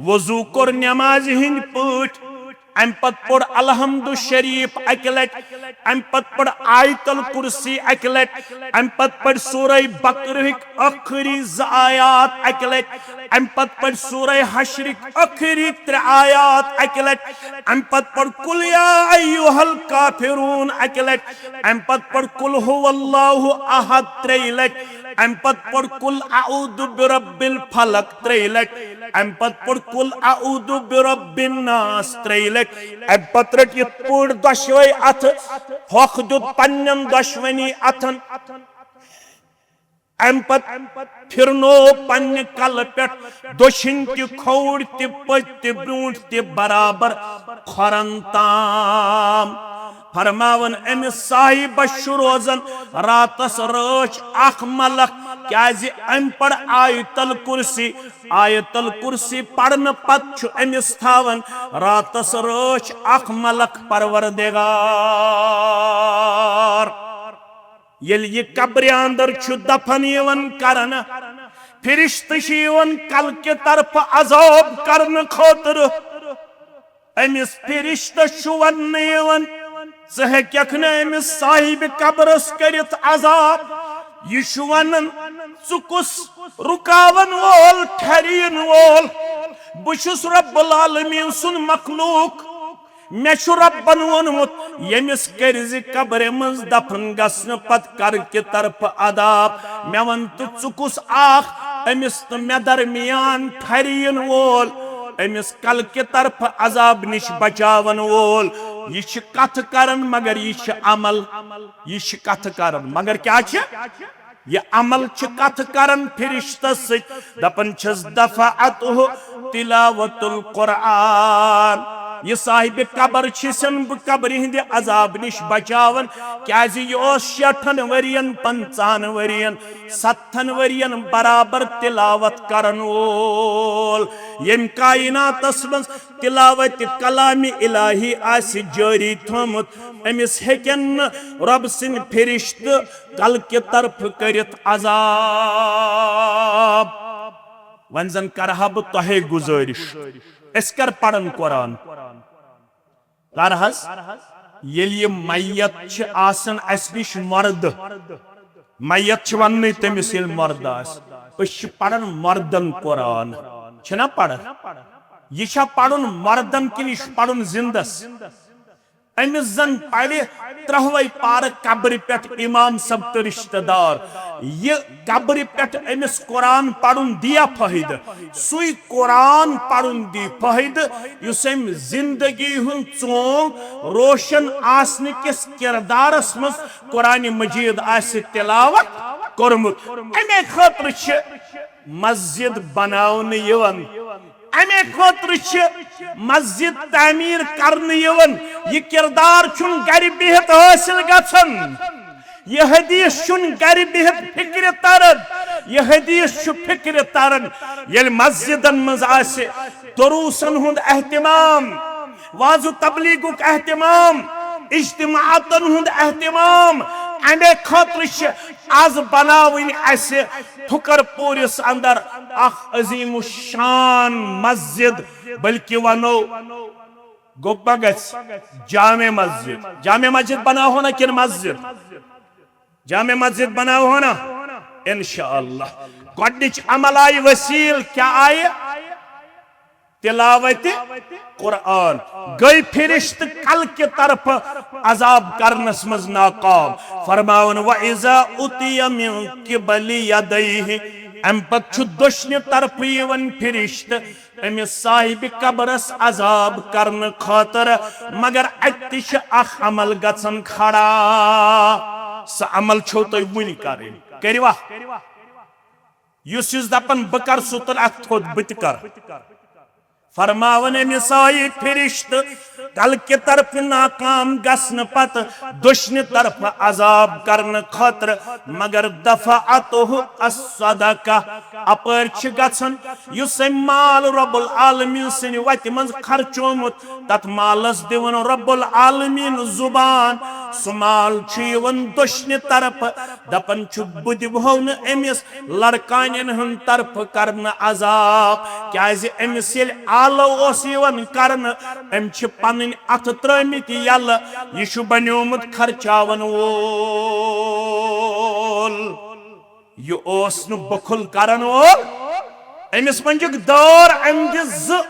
وضو کوٚر نمازِ ہٕنٛدۍ پٲٹھۍ، امہِ پتہٕ پوٚر الحمد شریف اکہِ لٹہِ، امہِ پتہٕ پوٚر آیت الکرسی اکہِ لٹہِ، امہِ پتہٕ پوٚر سورہ بقرہٕکۍ ٲخری زٕ آیات اکہِ لٹہِ، امہِ پتہٕ پوٚر سورہ حشرٕکۍ ٲخری ترٛےٚ آیات اکہِ لٹہِ، امہِ پتہٕ پوٚر قل یا ایھا الکافرون اکہِ لٹہِ، امہِ پتہٕ پوٚر قل ھو اللہ احد ترٛیٚیہِ لٹہِ، امہِ پتہٕ پوٚر قل اعوذ برب الفلق ترٛیٚیہِ لٹہِ، امہِ پتہٕ پوٚر قل اعوذ برب الناس ترٛیٚیہِ لٹہِ۔ امہِ پتہٕ رٔٹ یِتھ پٲٹھۍ دۄشوے اتھٕ، پھۄکھ دیُت پننٮ۪ن دۄشوٕنی اتھن۔ امہِ پتہٕ پھرنو پننہِ کلہٕ پٮ۪ٹھ دٔچھِنۍ تہِ کھووُر تہِ پٔتۍ تہِ برونٛٹھ تہِ برابر کھۄرن تام۔ فرماوان أمِس صاحبس چھُ روزان راتس رٲچھ اکھ ملک، کیازِ أمۍ پٔر آیت الکرسی۔ آیت الکرسی پرنہٕ پتہٕ چھُ أمِس تھاوان راتس رٲچھ اکھ ملک پروردگار۔ ییٚلہِ یہِ قبرِ اندر چھُ دفن یِوان کرنہٕ، فرشتہٕ چھِ یِوان کلکہِ طرفہٕ عذاب کرنہٕ خٲطرٕ۔ أمِس فرشتس چھُ وننہٕ یِوان، "ژٕ ہیٚککھ نہٕ أمِس صاحبِ قبرس کٔرِتھ عذاب۔" یہِ چھُ ونان، "ژٕ کُس رُکاون وول، ٹھرین وول؟ بہٕ چھُس رب العالمین سُنٛد مخلوق۔" مےٚ چھُ رۄبن ووٚنمُت، ییٚمِس کٔرۍ زِ قبرِ منٛز دفن گژھنہٕ پتہٕ کلکہِ طرفہٕ عذاب۔ مےٚ وَن تہٕ، ژٕ کُس اکھ أمِس تہٕ مےٚ درمیان ٹھرِ یِن وول، أمِس کلکہِ طرفہٕ عذاب نِش بچاون وول؟ یہِ چھِ کتھٕ کران، مگر یہِ چھِ عمل۔ یہِ چھِ کتھٕ کران، مگر کیٛاہ چھِ؟ یہِ عمل چھِ کتھ کران فرشتس سۭتۍ، دپان چھِس، "دفعته تلاوت القرآن"۔ یہِ صاحب قبر چھِ سن بہٕ قبرِ ہٕنٛدِ عذاب نِش بچاوان، کیازِ یہِ اوس شیٹھن ؤرین، پنژاہن ؤرین، ستتھن ؤرین برابر تلاوت کرن وول۔ ییٚمۍ کائناتس منٛز تلاوت کلام الہی آسہِ جٲری تھومُت، أمِس ہیٚکن نہٕ رۄب سٕنٛدۍ فرشتہٕ کلکہِ طرفہٕ کٔرِتھ عذاب۔ وۄنۍ زن کرٕ ہا بہٕ تۄہے گُزٲرِش، أسۍ کر پرن قرآن؟ کر حظ؟ ییٚلہِ یہِ میت چھِ آسان اسہِ نِش مردٕ، میت چھِ وننٕے تٔمِس ییٚلہِ مردٕ آسہِ، أسۍ چھِ پران مردن قرآن، چھِنا پران؟ یہِ چھا پرُن مردن کِنہٕ یہِ چھُ پرُن زندس؟ أمِس زن پرِ ترٛہوے پارٕ قبرِ پٮ۪ٹھ امام صٲب تہٕ رشتہٕ دار۔ یہِ قبرِ پٮ۪ٹھ أمِس قرآن پرُن دِیا فٲیدٕ؟ سُے قرآن پرُن دی فٲیدٕ یُس أمۍ زندگی ہُنٛد ژونگ روشن آسنہٕ کِس کردارس منٛز قرآن مجید آسہِ تلاوت کوٚرمُت۔ امے خٲطرٕ چھِ مسجد بناونہٕ یِوان، امے خٲطرٕ چھِ مسجد تعمیٖر کرنہٕ یِوان۔ یہِ کردار چھُنہٕ گرِ بِہِتھ حٲصِل گژھان، یہِ حدیث چھُنہٕ گرِ بِہِتھ فکرِ تران، یہِ حدیث چھُ فکرِ تران ییٚلہِ مسجدن منٛز آسہِ دروسن ہُنٛد اہتمام، وعظ و تبلیغُک اہتمام، اجتماعاتن ہُنٛد اہتمام۔ امے خٲطرٕ چھِ از بناوٕنۍ اسہِ ٹھُکر پوٗرِس اندر اکھ عظیم الشان مسجد، بلکہ ونو گوٚو ما گژھِ جامع مسجد؟ جامع مسجد بناوہو نا کِنہٕ مسجد؟ جامع مسجد بناوہو نا؟ انشاءاللہ۔ گۄڈنِچ عمل آیہِ وسیل، کیٛاہ آیہِ؟ تلاوت قرآن۔ گٔے فرشتہٕ کلکہِ طرفہٕ عذاب کرنس منٛز ناکام۔ فرماوان، "وَإِذَا أُتِيَ مِن قِبَلِ يَدَيْهِ"، امہِ پتہٕ چھُ دٔچھنہِ طرفہٕ یِوان فرشتہٕ أمِس صاحبِ قبرس عذاب کرنہٕ خٲطرٕ، مگر اتہِ تہِ چھِ اکھ عمل گژھان کھڑا۔ سُہ عمل چھو تۄہہِ وُنہِ کرٕنۍ۔ کٔرِوا؟ یُس یُس دپان بہٕ کرٕ سُہ تُلہِ اتھ تھوٚد، بہٕ تہِ کرٕ۔ فرماوان أمِس آیہِ فرشتہٕ کلکہِ طرفہٕ ناکام گژھنہٕ پتہٕ دٔچھنہِ طرفہٕ عذاب کرنہٕ خٲطرٕ، مگر دفعته الصدقہ، اپٲرۍ چھِ گژھان یُس أمۍ مال رب العالمین سٕنٛدِ وتہِ منٛز خرچومُت، تتھ مالس دِوان رب العالمین زبان، سُہ مال چھُ یِوان دٔچھنہِ طرفہٕ، دپان چھُ، "بہٕ دِمہو نہٕ أمِس لڑکانٮ۪ن ہٕنٛد طرفہٕ کرنہٕ عذاب، کیازِ أمِس ییٚلہِ آلو اوس یِوان کرنہٕ، أمۍ چھِ پنٕنۍ اتھٕ ترٲومٕتۍ یلہٕ، یہِ چھُ بنیومُت خرچاون وول، یہِ اوس نہٕ بُخل کرن وول۔" أمِس منجُک دٲر، أمۍ دِ زٕ۔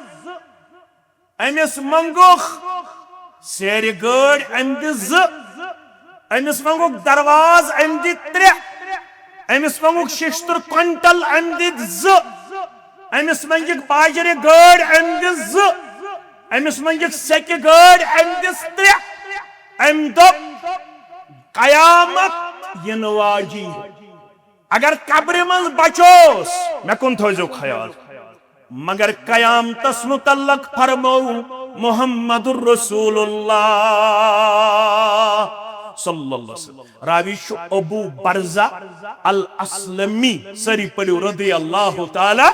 أمِس منٛگُکھ سیرِ گٲڑۍ، أمۍ دِ زٕ۔ أمِس منٛگُکھ دروازٕ، أمۍ دِ ترٛےٚ۔ أمِس منٛگُکھ شِشتُر کۄنٹل، أمۍ دِتۍ زٕ۔ أمِس منٛگِکھ باجرِ گٲڑۍ، أمۍ دِ زٕ۔ أمِس منٛگِکھ سیٚکہِ گٲڑۍ، أمۍ دِژ ترٛےٚ۔ أمۍ دوٚپ، "قیامت یِنہٕ واجی۔ اگر قبرِ منٛز بچوس، مےٚ کُن تھٲوزیو خیال، مگر قیامتس متعلق فرمو محمد رسول اللہ صلی اللہ علیہ وسلم۔" راوی چھُ ابو برزہ الاسلمی، سٲری پٔرِو رضی اللہ تعالیٰ۔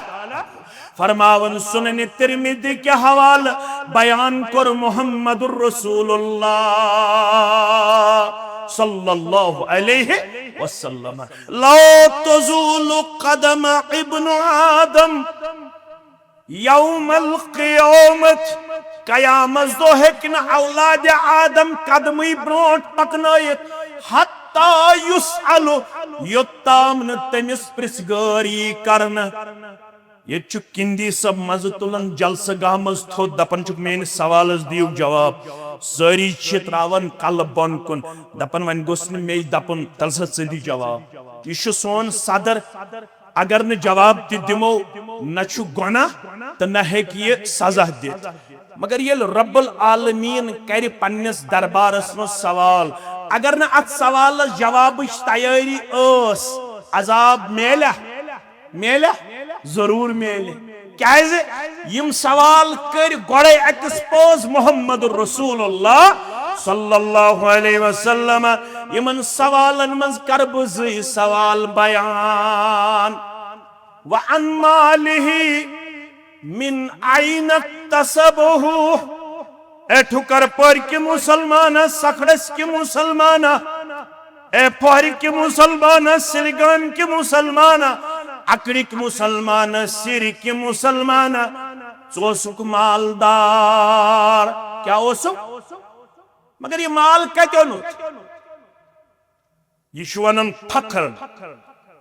فرماوان سنن ترمذی کہِ حوالہٕ بیان کوٚر محمد رسول اللہ صلی اللہ علیہ وسلم، "لا تزول قدم ابن آدم یوم القیامت"، قیامت دۄہ ہیٚکہِ نہٕ اولادِ آدم قدمٕے برونٛٹھ پکنٲیِتھ، "حتی یسأل"، یوٚتام نہٕ تٔمِس پرژھ گٲر یی کرنہٕ۔ ییٚتہِ چھُ کِندی صٲب مزٕ تُلان جلسہٕ گاہ منٛز تھوٚد، دپان چھُکھ، "میٲنِس سوالس دِیِو جواب۔" سٲری چھِ تراوان کلہٕ بۄن کُن، دپان، "وۄنۍ گوٚژھ نہٕ مے دپُن، تلہٕ سا ژٕ دِ جواب۔" یہِ چھُ سون صدر، اگر نہٕ جواب تہِ دِمو، نہ چھُ گۄناہ تہٕ نہ ہیٚکہِ یہِ سزا دِتھ۔ مگر ییٚلہِ رب العالمین کرِ پننِس دربارس منٛز سوال، اگر نہٕ اتھ سوالس جوابٕچ تیٲری ٲس، عذاب میلہ؟ میلہ؟ ضرور میلہ۔ کیازِ؟ یِم سوال کٔرۍ گۄڈے ایکسپوز محمد رسول اللہ صلی اللہ علیہ وسلم۔ یِمن سوالن منٛز کرٕ بہٕ زٕے سوال بیان۔ وعن ماله من أين اكتسبه۔ اے ٹھُکر پورِ کہِ مسلمانہ، سکھڑس کہِ مسلمانہ، اے پورِ کہِ مسلمانہ، سلگام کہِ مسلمانہ، اکڑِ کہِ مسلمانہ، سِرِ کہِ مسلمانہ، ژٕ اوسُکھ مالدار۔ کیٛاہ اوسُکھ؟ مگر یہِ مال کتہِ اوٚنُتھ؟ یہِ چھُ ونان فخر۔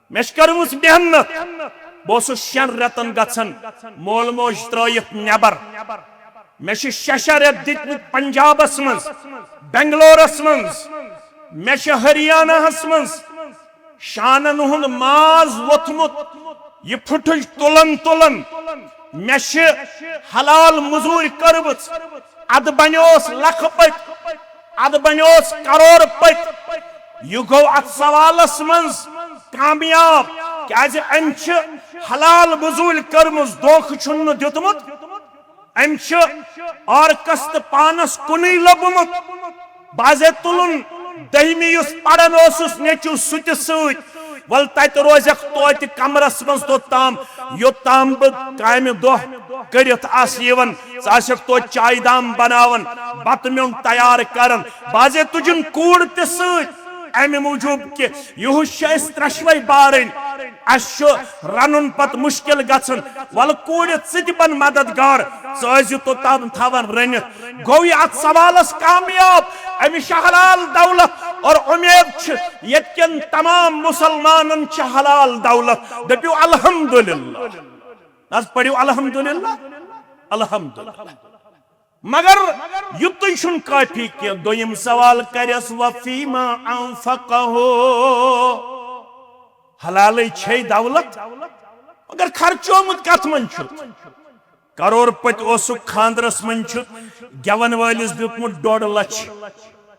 مےٚ چھِ کٔرمٕژ محنت۔ بہٕ اوسُس شٮ۪ن رٮ۪تن گژھان، مول موج ترٲیِتھ نٮ۪بر۔ مےٚ چھِ شےٚ شےٚ رٮ۪تھ دِتمٕتۍ پنجابس منٛز، بنگلورس منٛز، مےٚ چھِ ہریاناہس منٛز۔ شانن ہُنٛد ماز ووٚتھمُت، یہِ پھُٹُج تُلان تُلان۔ مےٚ چھِ حلال مٔزوٗرۍ کٔرمٕژ۔ ادٕ بنیوس لکھٕ پٔتۍ، ادٕ بنیوس کرور پٔتۍ۔ یہِ گوٚو اتھ سوالس منٛز کامیاب، کیازِ أمۍ چھِ حلال مٔزوٗرۍ کٔرمٕژ، دھوکہٕ چھُنہٕ دیُتمُت۔ أمۍ چھِ عورکس تہٕ پانس کُنُے لوٚبمُت۔ بازے تُلُن دٔہمہِ یُس پران اوسُس نیٚچو سُہ تہِ سۭتۍ۔ ول تتہِ روزکھ توتہِ کمرس منٛز توٚتام، یوٚتام بہٕ کامہِ دۄہ کٔرِتھ آسہٕ یِوان۔ ژٕ آسکھ توتہِ چایہِ دام بناوان، بتہٕ میوٚنٛڈ تیار کران۔ بازے تُجن کوٗر تہِ سۭتۍ، امہِ موٗجوٗب کہِ یِہُس چھِ أسۍ ترٛٮ۪شوَے بارٕنۍ، اَسہِ چھُ رَنُن پتہٕ مُشکِل گژھان۔ وَلہٕ کوٗرِ، ژٕ تہِ بَن مددگار، ژٕ ٲسۍ زِ توٚتام تھاوان رٔنِتھ۔ گوٚو یہِ اَتھ سوالَس کامیاب، أمِس چھِ حلال دولت، اور اُمید چھِ ییٚتہِ کٮ۪ن تمام مُسلمانَن چھِ حلال دولت۔ دٔپِو الحمدللہ۔ نہ حظ، پٔرِو الحمدللہ، الحمدللہ۔ مگر یُتُے چھُنہٕ کٲفی کینٛہہ۔ دوٚیِم سوال کَرٮ۪س، "وفیما انفقہ؟" حلالٕے چھے دولت، مگر خرچومُت کتھ منٛز چھُ؟ کرور پٔتۍ اوسُکھ، خاندرس منٛز چھُ گٮ۪ون وٲلِس دیُتمُت ڈۄڈ لچھ،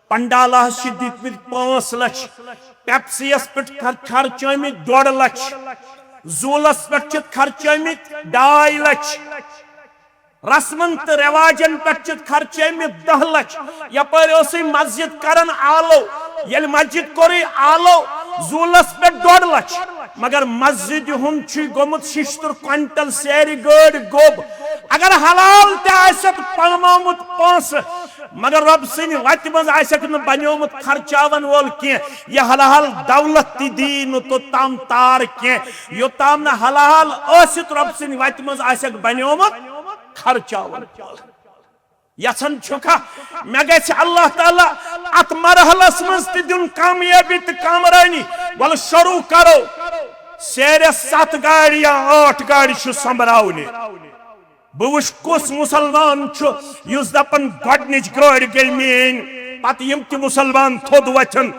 پنڈالس چھِ دِتمٕتۍ پانٛژھ لچھ، پیپسیَس پٮ۪ٹھ خر-، خرچٲمٕتۍ ڈۄڈ لچھ، زوٗلس پٮ۪ٹھ چھِ خرچٲمٕتۍ ڈاے لچھ۔ رسمن تہٕ رواجن پٮ۪ٹھ چھِ خرچٲمٕتۍ دَہ لچھ۔ یپٲرۍ ٲسٕے مسجد کران آلو، ییٚلہِ مسجد کوٚرُے آلو، زوٗلس پٮ۪ٹھ ڈۄڈ لچھ، مگر مسجد ہُنٛد چھُے گوٚمُت شِشتُر کوینٹل سیرِ گٲڑۍ گوٚب۔ اگر حلال تہِ آسٮ۪کھ پاناومُت پونٛسہٕ، مگر رۄب سٕنٛدِ وتہِ منٛز آسٮ۪کھ نہٕ بنیومُت خرچاون وول کینٛہہ۔ یہِ حلال دولت تہِ دی نہٕ توٚتام تار کینٛہہ، یوٚتام نہٕ حلال ٲسِتھ رۄب سٕنٛدِ وتہِ منٛز آسٮ۪کھ بنیومُت خرچاوُن۔ یژھان چھُکھا مےٚ گژھِ اللہ تعالیٰ اتھ مرحلس منٛز تہِ دیُن کامیٲبی تہٕ کامرٲنی؟ ولہٕ شروع کرو۔ سیرٮ۪س ستھ گاڑِ یا ٲٹھ گاڑِ چھُ سۄمبراونہِ۔ بہٕ وٕچھ کُس مُسلمان چھُ یُس دپان گۄڈنِچ گٲڑۍ گٔے میٲنۍ، پتہٕ یِم تہِ مُسلمان تھوٚد وۄتھن،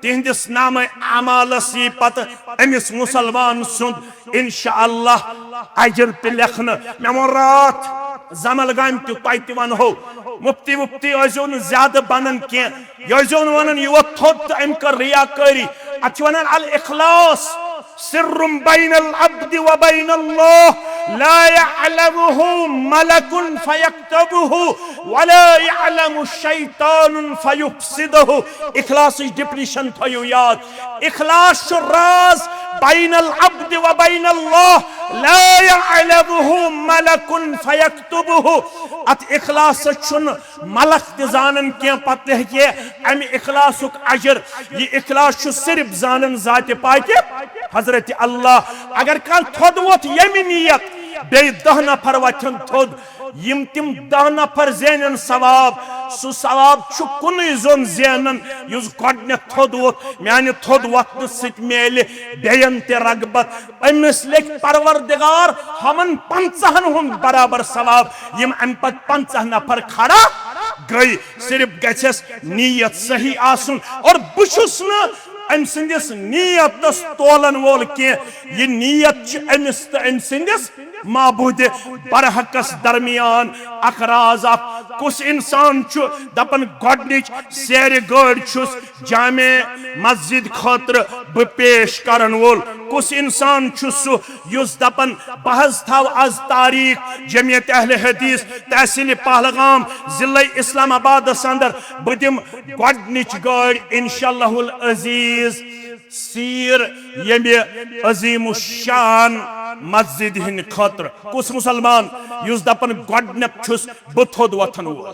تِہنٛدِس نامہ اعمالس یی پتہٕ أمِس مُسلمان سُنٛد انشاءاللہ اجر تہِ لیکھنہٕ۔ مےٚ ووٚن راتھ زمل گامہِ تہِ، تۄہہِ تہِ ونہو، مفتی وفتی ٲسۍزیو نہٕ زیادٕ بنان کینٛہہ، یہِ ٲسۍزیو نہٕ ونان یہِ ووت تھوٚد تہٕ أمۍ کٔر ریاکٲری۔ اتھ چھِ ونان الاخلاص، سر بین العبد و بین اللہ، لا يعلمه ملك فيكتبه ولا يعلم شيطان فيفسده۔ اخلاصٕچ ڈیفینیشن تھٲیِو یاد۔ اخلاص چھُ راز بین العبد و بین اللہ، لا يعلمه ملك فيكتبه۔ اتھ اخلاصس چھُنہٕ ملک تہِ زانان کینٛہہ، پتہٕ تہِ ہیٚکہِ امہِ اخلاصُک اجر۔ یہِ اخلاص چھُ صرف زانان ذاتِ پاکہِ حضرت اللہ۔ اگر کانٛہہ تھوٚد ووٚتھ ییٚمہِ نیت، بیٚیہِ دَہ نفر وۄتھن تھوٚد، یِم تِم دَہ نفر زینن ثواب، سُہ ثواب چھُ کُنُے زوٚن زینن یُس گۄڈٕنیتھ تھوٚد ووٚتھ۔ میانہِ تھوٚد وۄتھنہٕ سۭتۍ میلہِ بیٚین تہِ رغبت۔ أمِس لیکھِ پروردگار ہُمن پنٛژاہن ہُنٛد برابر ثواب، یِم امہِ پتہٕ پنٛژاہ نفر کھڑا گٔے۔ صرف گژھٮ۪س نیت صحیح آسُن۔ اور بہٕ چھُس نہٕ أمۍ سٕنٛدِس نیتس تولن وول کینٛہہ، یہِ نیت چھِ أمِس تہٕ أمۍ سٕنٛدِس معبود برحقس درمیان اکھ راز اکھ۔ کُس انسان چھُ دپان گۄڈنِچ سیرِ گٲڑۍ چھُس جامع مسجد خٲطرٕ بہٕ پیش کرن وول؟ کُس انسان چھُ سُہ یُس دپان بہٕ حظ تھاو از تاریخ جمعیت اہل حدیث تحصیل پہلگام ضلع اسلام آبادس اندر بہٕ دِم گۄڈنِچ گٲڑۍ انشاءاللہ العزیز سیر ییٚمہِ عظیم الشان مسجد ہٕنٛدِ خٲطرٕ؟ کُس مسلمان یُس دپان گۄڈنیتھ چھُس بہٕ تھوٚد وۄتھن وول؟